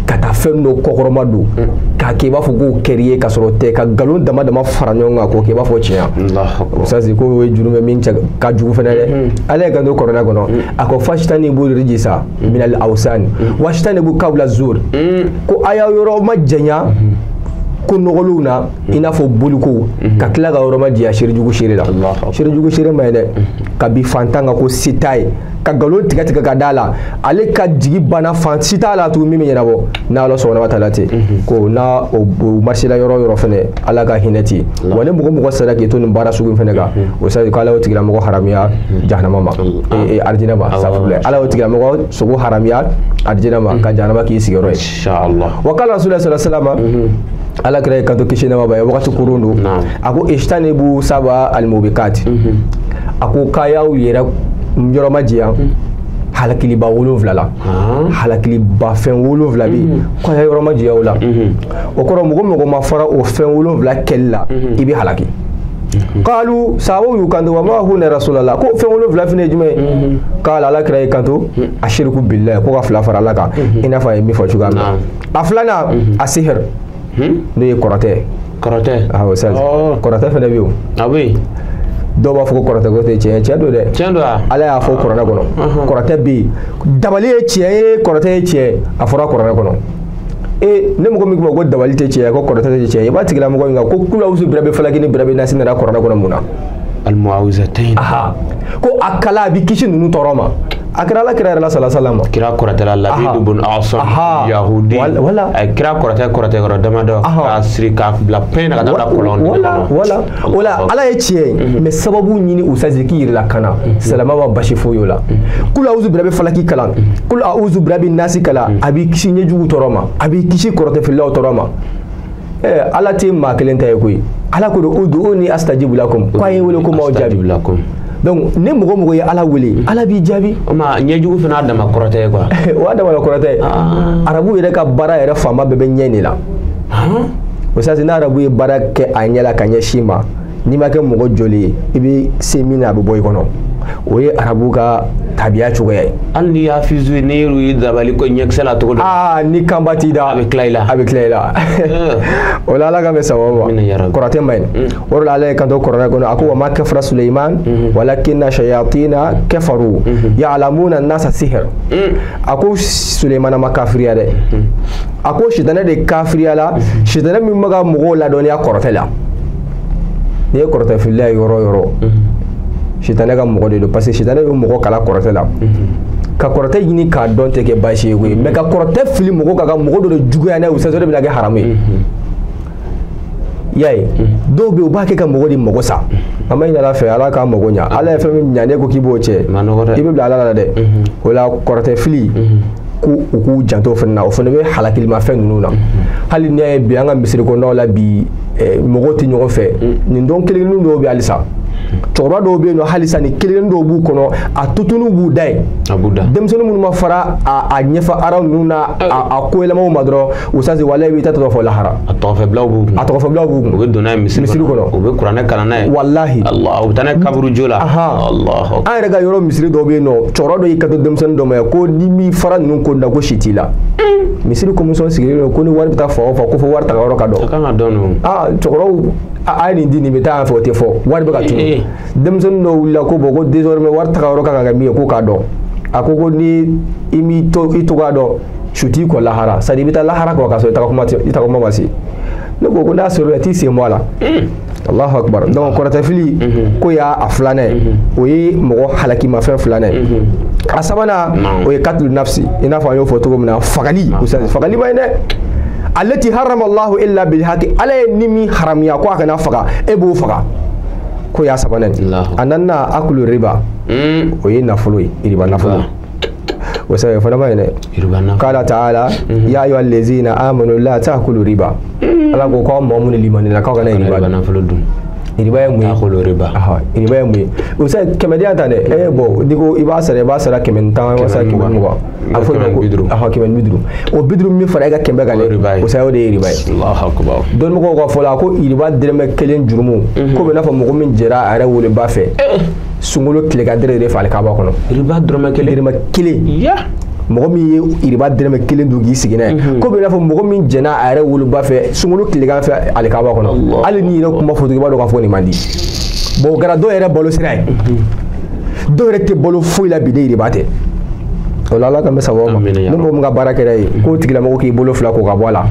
Speaker 4: ka taa fɛn dɔ kɔkɔrɔma don k'a kɛ i b'a fɔ k'o kɛr'i ye k'a sɔrɔ tɛ, ka nkalon dama dama fara ɲɔgɔn kan k'o kɛ i b'a fɔ tiɲɛ. Sasi ko o ye jurumu min cɛ ka jugu fɛnɛ dɛ. Ala ye kanto kɔrɔna kɔnɔ a ko fasitani b'o rijisa minal awsani wasitani b'u kawla zur, ko a y'aw yɔrɔ ma janya ko nɔgɔlenw na i n'a fɔ boliko, ka tila ka yɔrɔ ma janya seere jugu seere la. Seere jugu seere ma ye dɛ, ka bi fantan kan ko se t'a ye, ka nkalon tigɛ tigɛ ka d'a la, ale ka jigi banna fan si t'a la tugun min bɛ ɲɛnabɔ n'a Ala sɔnna wa taala ten. Ko n'a o marisila yɔrɔ o yɔrɔ fɛnɛ ala ka hinɛ ten. Wa ni mɔgɔ mɔgɔ sera k'i to nin baara sugu in fɛnɛ kan, o sa ko ala y'o tigilamɔgɔ haramiya jahanama ma, arijinɛ ma, safurulayi, ala y'o tigilamɔgɔ sogo haramiya arijinɛ ma, ka jahanama k'i sigiyɔrɔ ye.
Speaker 3: Inshallah.
Speaker 4: Wa kala Rasulullah sallallahu alaihi wasallam, ala kira ye kanto kisi nɛɛma b'a ye wagati kurun don, a ko ishtanibu saba almubikati, a ko k'a y'aw yɛrɛ yɔrɔ ma janya halakiliba 7 la, halakiliba fɛn 7 bɛ yen, k'a y'a yɔrɔ ma janya o la. O kɔrɔ mɔgɔ mɔgɔ ma fara o fɛn 7 kɛli la, i bɛ halaki. Kalu sababu y'u kanto wa ma hunna Rasulallah, ko fɛn 7 fɛnɛ ye jumɛn ye? K'ala ala kira y'i kanto ashiriku billahi, ko ka 2 fara ala kan, i n'a fɔ a ye min fɔ cogoya min na. A filanan a sihir, n'o ye kɔrɔtɛ.
Speaker 3: Kɔrɔtɛ?
Speaker 4: Awɔ, sali kɔrɔtɛ fɛnɛ bɛ yen o.
Speaker 3: A bɛ yen.
Speaker 4: Dɔw b'a fɔ ko kɔrɔtɛ ko tɛ tiɲɛ ye, tiɲɛ don dɛ.
Speaker 3: Tiɲɛ don wa?
Speaker 4: Ala y'a fɔ kɔrɔnɛ kɔnɔ. Kɔrɔtɛ bɛ yen, dabali ye tiɲɛ ye, kɔrɔtɛ ye tiɲɛ ye, a fɔra kɔrɔnɛ kɔnɔ. Ne mɔgɔ min ko dabali tɛ tiɲɛ ye, ko kɔrɔtɛ tɛ tiɲɛ ye, i b'a tigilamɔgɔ in kan ko kulawusu birabe falaki ni birabe nasi nana kɔrɔnɛ kɔnɔ mun na?
Speaker 3: Almuawizatayn.
Speaker 4: Ko a kala a b'i kisi ninnu tɔɔrɔ ma. A kɛra ala kira yɛrɛ la sala sala ma.
Speaker 3: Kira kɔrɔtɛ la Labidu bun Asam Yahudi.
Speaker 4: Wala.
Speaker 3: A kira kɔrɔtɛ kɔrɔtɛ kɔrɔ damadɔ k'a siri k'a bila pɛn na ka taa bila kɔlɔn
Speaker 4: kɔnɔ. Wala wala ala ye tiɲɛ ye, mais sababu ɲini u sazi k'i yɛrɛ lakana. Salama ma basi foyi o la. Kul awuzu birabi falaki kalan, kul awuzu birabi nasi kalan, a b'i kisi ɲɛjugu tɔɔrɔ ma, a b'i kisi kɔrɔtɛfililaw tɔɔrɔ ma. Ala tɛ maa kelen ta ye koyi. Ala ko ud'uni astajibu lakum, k'a ye wele ko m'aw jaabi. Donc ni mɔgɔ mɔgɔ ye ala wele, ala b'i jaabi.
Speaker 3: O ma ɲɛjugu fana dama kɔrɔtɛ ye quoi.
Speaker 4: O y'a dama kɔrɔtɛ ye. Arabu yɛrɛ ka baara yɛrɛ fanba bɛɛ bɛ ɲɛ de la. O sasi ni arabu ye baara kɛ a ɲɛ la ka ɲɛsin ma, n'i ma kɛ mɔgɔ jɔlen ye, i bɛ se min na a bɛ bɔ i kɔnɔ. O ye arabu ka tabiya cogoya ye.
Speaker 3: Hali n'i y'a fizu ye, n'i yɛrɛ y'i dabali ko ɲɛkisɛ la cogo dɔ.
Speaker 4: Ni kanba t'i da.
Speaker 3: A bɛ tila i la.
Speaker 4: A bɛ tila i la. O la ala ka bɛ sababu ma. Kɔrɔtɛ ma ɲi. O de la ala ye kanto kɔrɔnɛ kɔnɔ, a ko wa ma kafara Suleiman walakinna shayatina kafaru ya'lamuna nasa sihir. A ko Suleimana ma kafiriya dɛ. A ko sitanɛ de kafiriya la, sitanɛ min bɛ ka mɔgɔw ladɔnniya kɔrɔtɛ la. N'i ye kɔrɔtɛ filila ye yɔrɔ o yɔrɔ, sitanɛ ka mɔgɔ de don, parce que sitanɛ bɛ mɔgɔ kala kɔrɔtɛ la. Ka kɔrɔtɛ ɲini k'a dɔn tɛ kɛ baasi ye koyi, mais ka kɔrɔtɛ fili mɔgɔ kan ka mɔgɔ dɔ de juguya n'a ye, o sɛsɛ de bɛna kɛ haramu ye. I y'a ye, dɔw bɛ yen u b'a kɛ ka mɔgɔ de mago sa. An b'a ɲini ala fɛ ala k'a mago ɲa. Ala ye fɛn min ɲa ne ko k'i b'o cɛ, i bɛ bila ala la dɛ. O la kɔrɔtɛ fili, k'u u k'u janto o fana na, o fana bɛ halakilimafɛn ninnu na. Hali n'i y'a ye bi an ka misiri kɔnɔnaw la bi, mɔgɔw tɛ ɲɔgɔn fɛ. Nin dɔn kelen kelennin dɔw bɛ halisa. Cɛkɔrɔba dɔw bɛ yen nɔ halisa ni kelen dɔw b'u kɔnɔ, a tutunu b'u da yen. Denmisɛnnin minnu ma fara a ɲɛfɛ araw ninnu na, a ko yɛlɛmaw ma dɔrɔn, u sase walayi i b'i ta tɔgɔ fɔ lahara.
Speaker 3: A tɔgɔfɛbilaw b'u kun.
Speaker 4: A tɔgɔfɛbilaw b'u kun.
Speaker 3: U bɛ don n'a ye misiri kɔnɔ. U bɛ kuranɛ kalan n'a ye.
Speaker 4: Walahi.
Speaker 3: Allah, u bɛ taa n'a ye kaburujo la. Allah.
Speaker 4: An yɛrɛ ka yɔrɔ misiri dɔw bɛ yen nɔ, cɛkɔrɔba dɔ y'i kanto denmisɛnnin dɔ ma ko ni m'i fara ninnu ko na ko si t'i la. Misiri commission sigilen don ko ni wari bɛ taa fan o fan ko fo wari ta yɔrɔ ka dɔn.
Speaker 3: A kan ka dɔn o.
Speaker 4: Cɛkɔrɔbaw a ye nin di nin bɛ taa yan fɛ o tɛ fɔ wari bɛ ka tunu. Denmisɛnnin dɔw wulila ko bon ko désormais wari taga yɔrɔ kan ka kɛ min ye ko k'a dɔn. A ko ko ni i m'i to i togoya dɔn Su t'i kɔ lahara, c'est à dire i bɛ taa lahara kɔ k'a sɔrɔ i ta kuma ma se. Ne ko n'a sɔrɔ la i t'i sen bɔ a la. Allahu akbar. Donc kɔrɔtɛfili ko y'a a filanan ye, o ye mɔgɔ halakimafɛn filanan ye. A sabanan o ye katulu nafsi, i n'a fɔ an y'o fɔ cogo min na, fagali. Fagali ma ɲi dɛ. Allati harrama Allahu illa bil haqi, Ala ye ni min haramuya ko a kana faga, e b'o faga. Ko y'a sabanan ye. A naaninan akulu riba, o ye nafolo ye, riba nafolo. O sabu fana ma ɲi dɛ. Qala ta'ala ya ayyuhal ladzina amanu la ta'kulu riba. Ala ko k'aw mɔgɔ minnu limaniyala k'aw kana riba
Speaker 3: nafolo dun.
Speaker 4: Riba ye mun ye?
Speaker 3: Ta'kulu riba.
Speaker 4: Riba ye mun ye? O sa kɛmɛdenya ta dɛ. Bon, n'i ko i b'a sara, 110, i b'a sara 120. A fɔ ma ko 150. O 50 min fara e ka 100 kan dɛ, o sa o de ye riba ye.
Speaker 3: Allahu akbar.
Speaker 4: Dɔnnimɔgɔw ka fɔ la ko riba dɛrɛmɛ kelen jurumu, ko bɛ n'a fɔ mɔgɔ min jɛra a yɛrɛ woloba fɛ sunkalo tilegan dɛrɛ de fɛ alikaba kɔnɔ.
Speaker 3: Riba dɔrɔmɛ kelen.
Speaker 4: Dɛrɛmɛ kelen. Mɔgɔ min ye riba dɛrɛmɛ kelen dun k'i sigi n'a ye, ko bɛ n'a fɔ mɔgɔ min jɛnna a yɛrɛ woloba fɛ sunkalo tilegan fɛ alikaba kɔnɔ. Hali n'i yɛrɛ kuma fɔ cogo i b'a dɔn k'a fɔ nin man di. Bon, o kɛra dɔw yɛrɛ balo sira ye. Dɔw yɛrɛ tɛ balo foyi la bi ni riba tɛ. O la Ala ka bɛ sababu ma. Ni mɔgɔ min ka baara kɛra ye, k'o tigilamɔgɔ k'i bolo fila ko ka bɔ a la,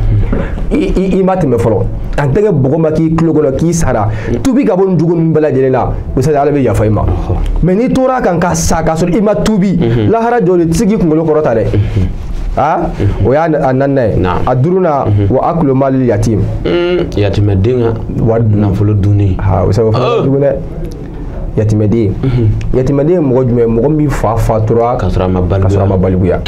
Speaker 4: i ma tɛmɛ fɔlɔ. A tɛgɛ bɔgɔ ma k'i tulo kɔnɔ k'i sara, tubi ka bɔ nin jugu ninnu bɛɛ lajɛlen na, o sa Ala bɛ yafa i ma. Mais n'i tora a kan ka sa k'a sɔrɔ i ma tubi, lahara jɔ de tɛ se k'i kunkolo kɔrɔta dɛ. O y'a naaninan ye. A duurunan wa akulu mali yatim.
Speaker 3: Yatimɛden ka
Speaker 4: wari
Speaker 3: nafolo dunni.
Speaker 4: O sa o fana ka jugu dɛ. Yatimɛden. Yatimɛden ye mɔgɔ jumɛn ye? Mɔgɔ min fa fatura
Speaker 3: k'a sɔrɔ a
Speaker 4: ma balikuya.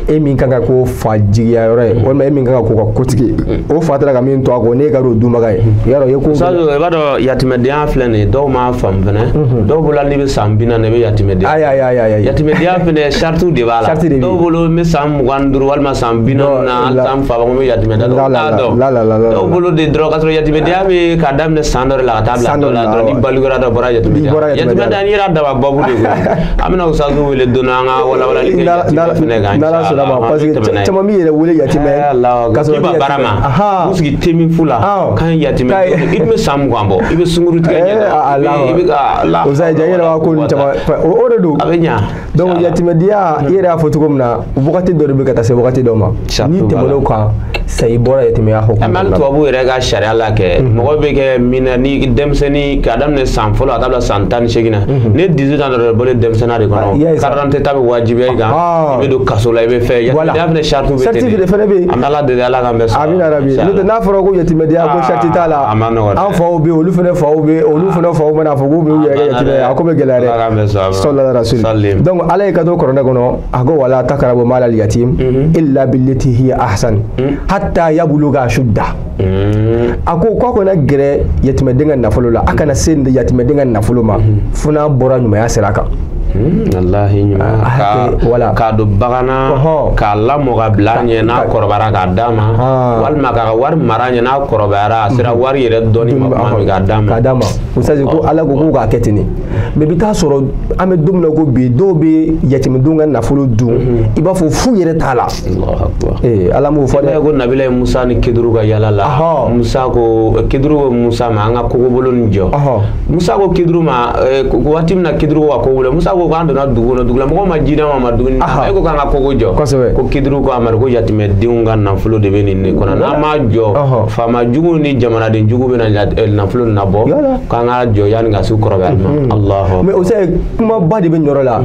Speaker 4: E min kan ka ko fa jigiya yɔrɔ ye, walima e min kan ka ko ka kotigi, o fa taara ka min to a kɔ, n'e ka d'o dunbaga ye, yarɔ i ye ko.
Speaker 3: Sadio, i b'a dɔn yatimɛdenya filɛ nin ye, dɔw m'a faamu fɛnɛ. Dɔw bolo hali n'i bɛ san 40 i bɛ yatimɛdenya.
Speaker 4: Ayi ayi ayi.
Speaker 3: Yatimɛdenya fɛnɛ saritiw de b'a la.
Speaker 4: Sariti de bɛ yen.
Speaker 3: Dɔw bolo n bɛ san 25 walima san 40 na, san fa n bɛ yatimɛdenya. Dɔw t'a dɔn.
Speaker 4: La la la la.
Speaker 3: Dɔw bolo de dɔrɔn k'a sɔrɔ yatimɛdenya bɛ k'a daminɛ san dɔ de la ka taa bila dɔ la dɔrɔn, ni balikuyara dɔ bɔra yatimɛdenya. Yatimɛdenya n'i yɛrɛ dama babu de koyi. An bɛna Usazu wele don dɔ an ka walawalali kɛ yatimɛ fɛnɛ kan.
Speaker 4: N'Ala sɔnna ma, parce que caman b'i yɛrɛ wele yatimɛ
Speaker 3: k'a sɔrɔ i baara ma. U sigi te min fu la k'an ye yatimɛ, i tun bɛ san 20 bɔ, i bɛ sunkuru tigɛ ɲɛ i bɛ ka la.
Speaker 4: O sa ja i yɛrɛ b'a ko ninnu caman o de don.
Speaker 3: A bɛ ɲa.
Speaker 4: Donc yatimɛdenya, i yɛrɛ y'a fɔ cogo min na, wagati dɔ de bɛ ka taa se wagati dɔ ma. N'i tɛmɛn'o kan, sa i bɔra yatimɛya hukumu
Speaker 3: kɔnɔ. Hali tubabu yɛrɛ ka sariya la kɛ, mɔgɔ bɛ kɛ min na ni denmisɛnnin k'a daminɛ san fɔlɔ ka taa bila san 18 na, ni 18 ans dɔrɔn bɔlen denmisɛnninya de kɔnɔ, carte d'identité ta bɛ wajibiya i kan, i bɛ don kaso la, i bɛ fɛn. Yatimɛdenya fɛnɛ saritiw bɛ ten
Speaker 4: de. Fɛnɛ bɛ yen.
Speaker 3: An bɛ Ala deli Ala k'an bɛɛ sɔrɔ.
Speaker 4: Amina rabi. N'o tɛ n'a fɔra ko yatimɛdenya ko sariti t'a la, an faw bɛ yen, olu fɛnɛ faw bɛ yen, olu fɛnɛ faw bɛna fɔ k'u bɛ u yɛrɛ kɛ yatimɛ ye, a ko bɛ gɛlɛya dɛ. Sallallahu alaihi wasallam. Donc Ala ye ka to kuranɛ kɔnɔ, a ko wala taqrabu malal yatim illa billati hiya ahsan hatta yabluga ashudda. A ko k'a kana gɛrɛ yatimɛden ka nafolo la, a kana se yatimɛden ka nafolo ma fo n'a bɔra ɲumanya sira kan.
Speaker 3: Wallahi ɲuman k'a don bagan na, k'a lamɔ ka bila a ɲɛ n'a kɔrɔbayara k'a d'a ma, walima k'a ka wari mara a ɲɛ n'a kɔrɔbayara a sera wari yɛrɛ dɔɔni ma tuma min k'a d'a ma.
Speaker 4: K'a d'a ma. O c'est ko Ala ko k'u k'a kɛ ten de. Mais i bɛ taa sɔrɔ an bɛ don min na ko bi, dɔw bɛ yatimɛdenw ka nafolo dun, i b'a fɔ fu yɛrɛ t'a la. Ala m'o fɔ dɛ.
Speaker 3: Ko Nabila Musa ni Kiduru ka yala la, Musa ko Kiduru ko Musa ma an ka kogobolo nin jɔ. Musa ko Kiduru ma waati min na Kiduru ko ka kogobolo, Musa ko k'an donna dugu kɔnɔ, dugulamɔgɔw ma ji d'an ma, ma dumuni d'an ma, e ko k'an ka kogo jɔ. Ko Kiduru ko a ma ko yatimɛdenw ka nafolo de bɛ nin de kɔnɔ, n'an m'a jɔ faama jugu ni jamanaden jugu bɛna nafolo nabɔ, k'an ka jɔ yanni ka s'u kɔrɔbaya ma. Allahu.
Speaker 4: Mais o c'est kumaba de bɛ nin yɔrɔ la.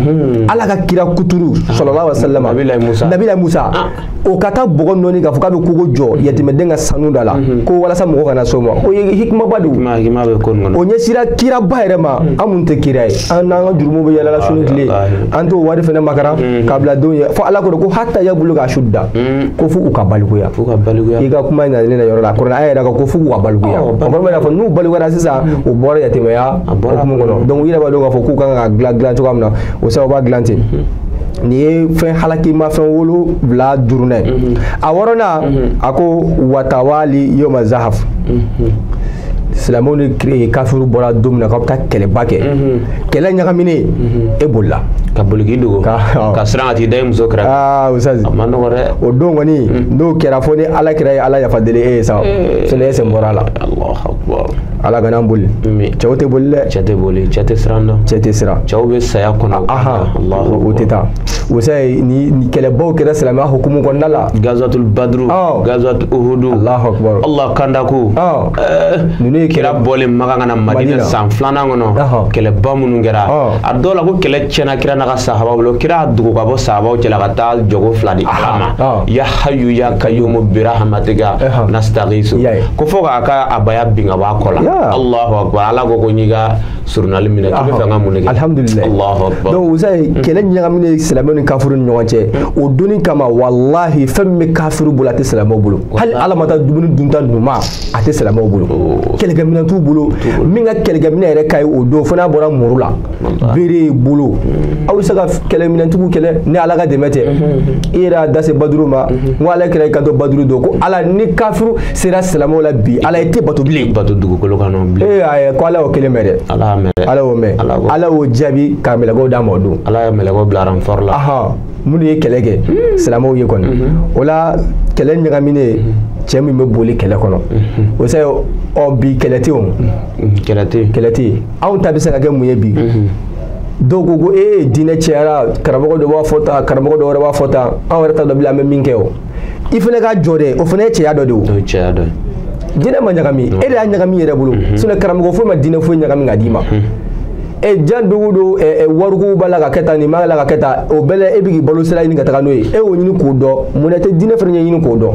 Speaker 4: Ala ka kira kuturu sallallahu alaihi wasallam, Nabila Musa, o ka taa bɔgɔ nɔɔni k'a fɔ k'a bɛ kogo jɔ yatimɛden ka sanu da la, ko walasa mɔgɔ kana s'o ma, o ye hikimaba de ye.
Speaker 3: Hikima bɛ ko nin kɔnɔ.
Speaker 4: O ɲɛsira kiraba yɛrɛ ma, an mun tɛ kira ye, an n'an ka jurumu bɛ yala la su ni tile, an t'o wari fɛnɛ makara k'a bila denw ye, fo Ala ko ko hatta yabluga ashudda, ko fo u ka balikuya.
Speaker 3: F'u ka balikuya.
Speaker 4: I ka kuma in nalen na yɔrɔ la, kuranɛ aya yɛrɛ ko fo k'u ka balikuya. O kɔrɔ bɛ n'a fɔ n'u balikuyara sisan, u bɔra yatimɛya hukumu kɔnɔ. Donc u yɛrɛ b'a dɔn k'a fɔ k'u kan ka dilan cogoya min na, o sababu b'a dilan ten. Nin ye fɛn halakima fɛn 7 duurunan ye. A wɔɔrɔnan, a ko watawali yoma zahaf. Silamɛw ni kafiru bɔra don min na k'aw bɛ taa kɛlɛba kɛ, kɛlɛ ɲagaminen, e bolila.
Speaker 3: Ka boli k'i dogo, ka siran ka t'i da i muso kɛrɛfɛ.
Speaker 4: Aa Usazi.
Speaker 3: A ma nɔgɔ dɛ.
Speaker 4: O don kɔni n'o kɛra fo ni Ala kɛra ye Ala yafa deli e ye sa, sinon e sen bɔra a la.
Speaker 3: Allahu akbar.
Speaker 4: Ala kana an boli. Cɛw tɛ boli dɛ.
Speaker 3: Cɛ tɛ boli, cɛ tɛ siran dɔn.
Speaker 4: Cɛ tɛ siran.
Speaker 3: Cɛw bɛ saya kɔnɔ.
Speaker 4: Ahan, o tɛ taa. O sa ni kɛlɛbaw kɛra silamɛya hukumu kɔnɔna la.
Speaker 3: Gazatul Badru, Gazatul Uhudu.
Speaker 4: Allahu akbar.
Speaker 3: Allah kandaku.
Speaker 4: Ninnu ye
Speaker 3: kira bɔlen Makan ka na Madina san 2nan kɔnɔ. Kɛlɛba minnu kɛra. A dɔw la ko kɛlɛ tiɲɛna kira n'a ka sahabaw bolo. Kira dogo ka bɔ sahabaw cɛla ka taa jɔgo 2 di Ala ma. Ya hayyu ya qayyumu bi rahmatika nastaghisu. Ko fo k'a ka abaya bin ka bɔ a kɔ la. Allahu akbar. Ala ko ko n'i ka surunali minɛ k'i bɛ fɛ ka mun de kɛ?
Speaker 4: Alhamdulillah.
Speaker 3: Allahu akbar.
Speaker 4: Donc o sa kɛlɛ ɲagaminen silamɛw ni kafiriw ni ɲɔgɔn cɛ. O donni kama walahi fɛn min bɛ kafiriw bolo a tɛ silamɛw bolo. Hali Ala ma taa dumuni dunta ɲuman a tɛ silamɛw bolo. Kɛlɛkɛminɛn t'u bolo. Min ka kɛlɛkɛminɛn yɛrɛ ka ɲi o don fo n'a bɔra muru la. Bere bolo. Aw bɛ se ka kɛlɛminɛntigiw kɛlɛ ni Ala ka dɛmɛ tɛ. I yɛrɛ y'a da se Baduru ma. N ko Ala kɛra i kanto Baduru don ko Ala ni kafiru sera silamɛw la bi Ala i tɛ bato bilen.
Speaker 3: Bato dugukolo kan nɔ bilen.
Speaker 4: Ee ayi ko Ala y'o kelen mɛn dɛ.
Speaker 3: Ala y'a mɛn dɛ.
Speaker 4: Ala y'o mɛn. Ala y'o jaabi ka mɛlɛkɛw d'a ma o don.
Speaker 3: Ala ye mɛlɛkɛw bila renfort la.
Speaker 4: Ahan, minnu ye kɛlɛ kɛ silamɛw ye kɔni. O la kɛlɛ ɲagaminen cɛ min bɛ boli kɛlɛ kɔnɔ. O sa ɔ bi kɛlɛ tɛ o.
Speaker 3: Kɛlɛ tɛ.
Speaker 4: Kɛlɛ tɛ yen. Anw ta bɛ se ka kɛ mun ye bi? Dɔw ko ko ee diinɛ cayara karamɔgɔ dɔ b'a fɔ tan karamɔgɔ dɔ wɛrɛ b'a fɔ tan anw yɛrɛ t'a dɔn bilen an bɛ min kɛ o. I fana ka jɔ dɛ o fana ye cɛya dɔ de o.
Speaker 3: O ye cɛya dɔ ye.
Speaker 4: Diinɛ ma ɲagami e de y'a ɲagami i yɛrɛ bolo. Sinon karamɔgɔ foyi ma diinɛ foyi ɲagami ka d'i ma. Jan dogo don wariko b'a la ka kɛ tan nin b'a la ka kɛ tan o bɛɛ la e bɛ k'i balo sira ɲini ka taga n'o ye e y'o ɲini k'o dɔn munna tɛ diinɛ fana ɲɛɲini k'o dɔn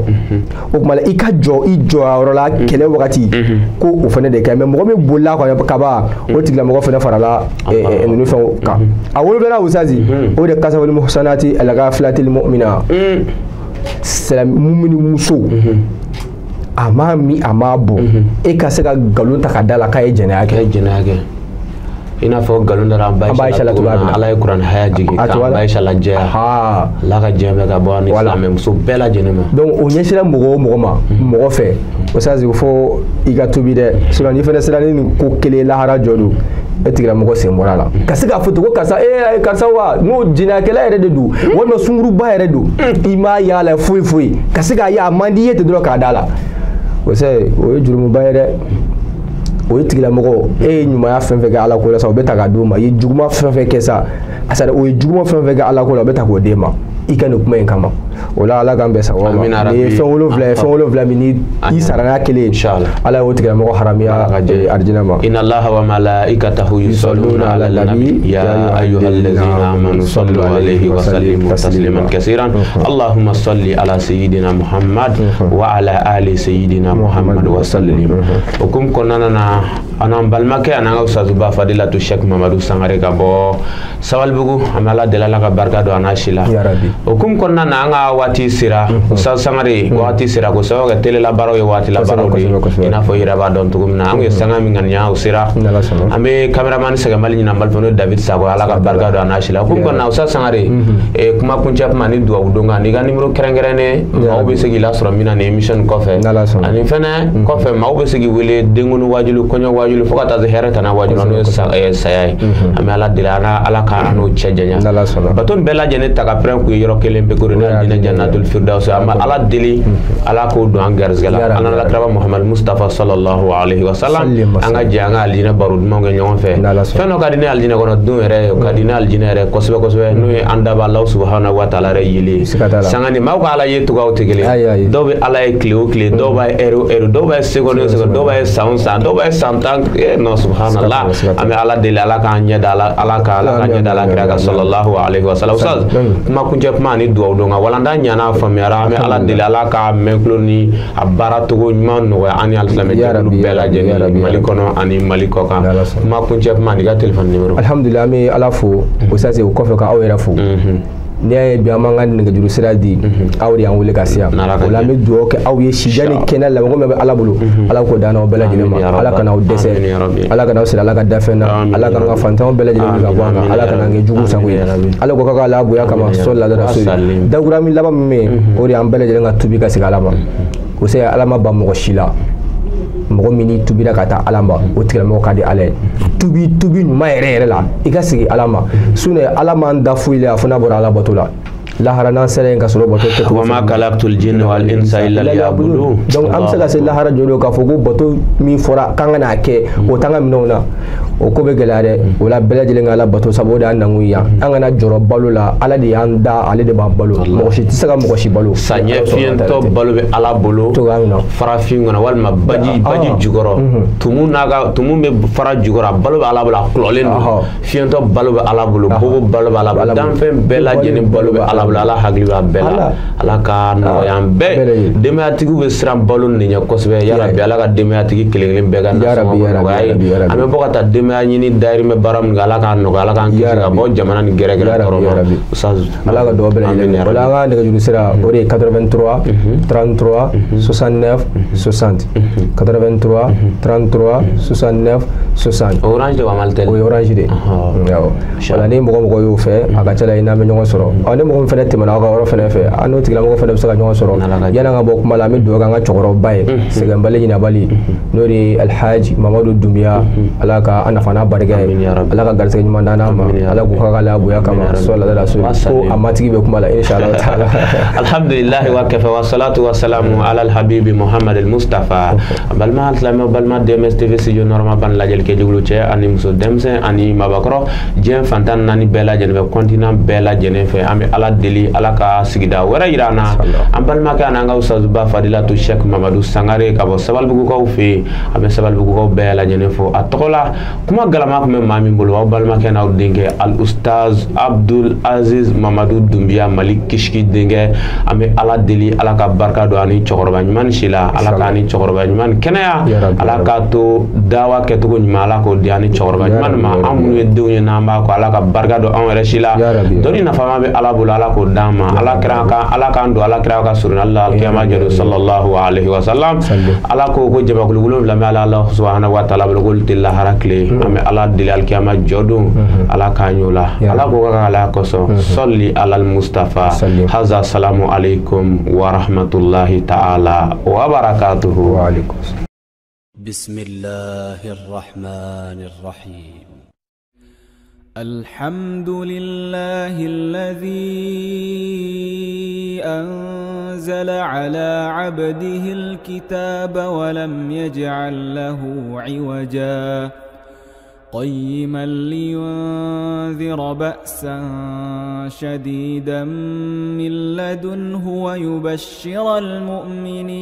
Speaker 4: o tuma la i ka jɔ i jɔyɔrɔ la kɛlɛ wagati ko o fana de kɛ mɛ mɔgɔ min bolila kɔni kaba o tigilamɔgɔ fana farala ninnu fɛnw kan a 7nan usazi o de kasafali muhsanati alghafilatil mu'mina mumini muso a m'a min a m'a bɔn e ka se ka nkalon ta ka da la k'a ye jɛnɛya kɛ.
Speaker 3: I n'a fɔ nkalon dara an ba Aisha la cogo min na Ala ye kuranɛ haya jigin k'an ba Aisha lajɛya Ala ka diɲɛ bɛɛ ka bɔ ani silamɛmuso bɛɛ lajɛlen ma.
Speaker 4: Donc o ɲɛsinra mɔgɔ o mɔgɔ ma mɔgɔ fɛ o sazi fo i ka tubi dɛ sinon n'i fana sera ni nin ko kelen lahara jɔ don e tigilamɔgɔ sen bɔra a la ka se k'a fɔ ten ko karisa ee karisa wa n'o jɛnɛyakɛla yɛrɛ de don walima sunkuruba yɛrɛ don i m'a y'a la foyi foyi ka se k'a ye a man di i ye ten dɔrɔn k'a da la o o ye jurumuba ye dɛ. O ye tigilamɔgɔ e ye ɲumanya fɛn fɛn kɛ Ala ko la sa o bɛ ta k'a d'o ma i ye juguman fɛn fɛn kɛ sa o ye juguman fɛn fɛn kɛ Ala ko la o bɛ ta k'o d'e ma i ka nin kuma in kama o la Ala k'an bɛn sababu ma nin ye fɛn 7 ye fɛn 7 min ni i sara n'a kelen Ala y'o tigilamɔgɔ haramiya arijinɛ ma.
Speaker 3: Inna Allaha wa malaikatahu yusalluna ala nabi ya ayyuhallazina amanu sallu alayhi wa sallimu tasliman kaseeran Allahumma salli ala sayyidina Muhammad wa ala ali sayyidina Muhammad wa sallim. O hukumu kɔnɔna na an n'an balimakɛ an'an ka ustazuba Fadilatu Sheikh Mamadu Sangare ka bɔ Sabalibugu an bɛ Ala deli Ala ka barika don a n'a si la. O hukumu kɔnɔna na an ka waati sera Ustaz Sangare waati sera ko sababu kɛ télé la baaraw ye waati la baaraw de ye i n'a fɔ i yɛrɛ b'a dɔn cogo min na an kun ye sanga min ŋaniya o sera an bɛ caméraman sɛgɛnbali ɲini an balima n'o ye David Sako Ala ka barika don a n'a si la. O hukumu kɔnɔna na Ustaz Sangare kuma kuncɛ kuma ni duwawu don kan n'i ka numéro kɛrɛnkɛrɛnnen maaw bɛ se k'i lasɔrɔ min na nin émission kɔfɛ ani fɛnɛ kɔfɛ maaw bɛ se k'i wele denkuni waajuli kɔɲɔ waajuli fo ka taa se hɛrɛ tana waajuli n'o ye saya ye an bɛ Ala deli Ala ka an n'o cɛ janya bato nin bɛɛ lajɛlen ta ka pɛrɛn k'u ye yɔrɔ kelen pe ko de n'a diinɛ jannatul firdaus an bɛ Ala deli Ala k'o don an garisɛgɛ la an n'Ala kiraba Muhammad Mustafa sallallahu alaihi wa sallam an ka jɛ an ka alijinɛ baro dumanw kɛ ɲɔgɔn fɛ fɛn dɔ ka di ne alijinɛ kɔnɔ don yɛrɛ o ka di ne alijinɛ yɛrɛ kosɛbɛ kosɛbɛ n'o ye an daba Alahu subahanahu wa taala yɛrɛ yeli ye sanga ni maaw ka Ala ye cogoyaw tɛ kelen dɔw bɛ Ala ye tile o tile dɔw b'a ye heure o heure dɔw b'a ye seconde o seconde dɔw b'a ye san o san dɔw b'a ye san 10 non subhanallah an bɛ Ala deli Ala k'an ɲɛ da Ala ka Ala k'an ɲɛ da Ala kira kan sallallahu alaihi wa sallam. Ustaz kuma kuncɛ kuma ani duwawu don kan walanda ɲana faamuyara an bɛ Ala deli Ala ka mɛn tulo ni a baara cogo ɲuman nɔgɔya an ni alisilamɛ jɛkulu bɛɛ lajɛlen Mali kɔnɔ ani Mali kɔ kan. Kuma kuncɛ kuma ani ka téléphone numéro.
Speaker 4: Alhamdulillah an bɛ Ala fo Ustaz o kɔfɛ ka aw yɛrɛ fo. N'i y'a ye bi an b'an ka nɛgɛjuru sira di aw de y'an wele ka se yan o la an bɛ dugawu kɛ aw ye sijan ni kɛnɛya labanko min bɛ Ala bolo Ala k'o d'an n'aw bɛɛ lajɛlen ma Ala kana aw dɛsɛ Ala kana aw siri Ala ka dafɛn na Ala kana an ka fantanw bɛɛ lajɛlen wuli ka bɔ an kan Ala kana an kɛ jugu sago ye Ala ko k'a la bonya kama sɔli la dara so dakura min laban min bɛ yen o de y'an bɛɛ lajɛlen ka tubi ka segin Ala ma o se Ala ma ban mɔgɔ si la mɔgɔ min n'i tubira ka taa Ala ma o tigilamɔgɔ ka di Ala ye tubi tubi ɲuman yɛrɛ yɛrɛ la i ka segin Ala ma sinon Ala m'an da foyi la fo n'a bɔra Ala bato la Lahara n'an sera yen ka sɔrɔ bato kɛcogo
Speaker 3: wa ma khalaqtul jinna wal insa illa liya'budun.
Speaker 4: Donc an bɛ se ka se lahara jɔ k'a fɔ ko bato min fɔra k'an ka n'a kɛ o t'an ka minɛnw na, o ko bɛ gɛlɛya dɛ. O la bɛɛ lajɛlen ka Ala bato, sabu o de y'an nakun ye yan. An kana jɔrɔ balo la, Ala de y'an da, ale de b'an balo, mɔgɔ si tɛ se ka mɔgɔ si balo.
Speaker 3: Saɲɛ fiyentɔ balo bɛ Ala bolo
Speaker 4: cogoya min na
Speaker 3: farafin kɔnɔ walima baji baji jukɔrɔ, tumu n'a ka tumu bɛ fara jukɔrɔ, a balo bɛ Ala bolo, a kulɔlen don. Fiyentɔ balo bɛ Ala bolo, bobo balo bɛ Ala bolo, danfɛn bɛɛ lajɛlen balo bɛ Ala bolo. Ala hakili b'a bɛɛ la, Ala ka nɔgɔya an bɛɛ. Denbayatigiw bɛ siran balo nin ɲɛ kosɛbɛ. Yarabi Ala ka denbayatigi kelen kelen bɛɛ ka nasɔngɔ nɔgɔya ye. An bɛ bɔ ka taa denbaya ɲini dayirimɛ baara min kɛ, Ala k'a nɔgɔya, Ala k'an kisi ka bɔ jamana ni gɛrɛgɛrɛ tɔɔrɔ ma.
Speaker 4: Ala ka dugawu bɛɛ lajɛlen. O la an ka nɛgɛjuru sira o de ye 83 33 69 60, 83 33 69 60.
Speaker 3: Orange de wa Malitel?
Speaker 4: O ye Orange de. Awɔ. Wala ni mɔgɔ mɔgɔ y'o fɛ, a ka ca la i n'an bɛ ɲɔgɔn sɔrɔ. Ɔ ni mɔgɔ min fana tɛmɛna aw ka yɔrɔ fana fɛ, an n'o tigilamɔgɔ fana bɛ se ka ɲɔgɔn sɔrɔ. Yanni an ka bɔ kuma la, an bɛ dugawu kɛ an ka cɛkɔrɔba ye, sɛgɛnbali ɲinabali, n'o de ye Alhaji Mamadu Dunbiya. Ala ka an nafa n'a barika ye, Ala ka garisɛgɛ ɲuman d'an ma, Ala k'u ka k'ale bonya kama, sɔli ala rasul, ko a matigi bɛ kuma la inshallah taala.
Speaker 3: Alhamdulillah wa kafa wa salatu wa salamu ala alhabibi Muhammad al-Mustafa. Balima alsilamɛw, balima DMS TV studio nɔrɔma ban lajɛli kɛ jugulu cɛ ani muso, denmisɛn ani mabakɔrɔ, diɲɛ fantan naani bɛɛ lajɛlen fɛ, continent bɛɛ lajɛlen fɛ, an bɛ Ala deli Ala ka sigida wɛrɛ yira an na. An balimakɛ an'an ka ustazuba Fadilatu Sheikh Mamadu Sangare ka bɔ Sabalibugukaw fɛ yen, an bɛ Sabalibugukaw bɛɛ lajɛlen fo a tɔgɔ la. Kuma galama tun bɛ maa min bolo, aw balimakɛ n'aw denkɛ Al Ustaz Abdul Aziz Mamadu Dunbiya, Mali Kishiki denkɛ. An bɛ Ala deli Ala ka barika don ani cɛkɔrɔba ɲuman si la, Ala k'an ni cɛkɔrɔba ɲuman kɛnɛya, Ala k'a to dawa kɛcogo ɲuman, Ala k'o di ani cɛkɔrɔba ɲuman ma. An minnu ye denw ye n'an b'a kɔ, Ala ka barika don anw yɛrɛ si la. Dɔnni nafama bɛ Ala bolo, Ala k'o d'an ma. Ala kira ka Ala k'an don Ala kira ka surun la kiyama jɔ sallallahu alaihi wa sallam. Ala ko ko jamakulu wolonwula bɛ Ala subhanahu wa ta'ala bolo, k'olu tɛ lahara tile. An bɛ Ala deli alikiyama jɔ don, Ala k'an y'o la. Ala ko ka Ala kosɔn salli alal Mustafa. Haza salamu alaikum wa rahmatullahi ta'ala wa barakatuhu.
Speaker 4: Wa alaikum.
Speaker 1: Bismillahir rahmanir rahim.
Speaker 2: الحمد لله الذي أنزل على عبده الكتاب ولم يجعل له عوجا قيما لينذر بأسا شديدا من لدنه ويبشر المؤمنين.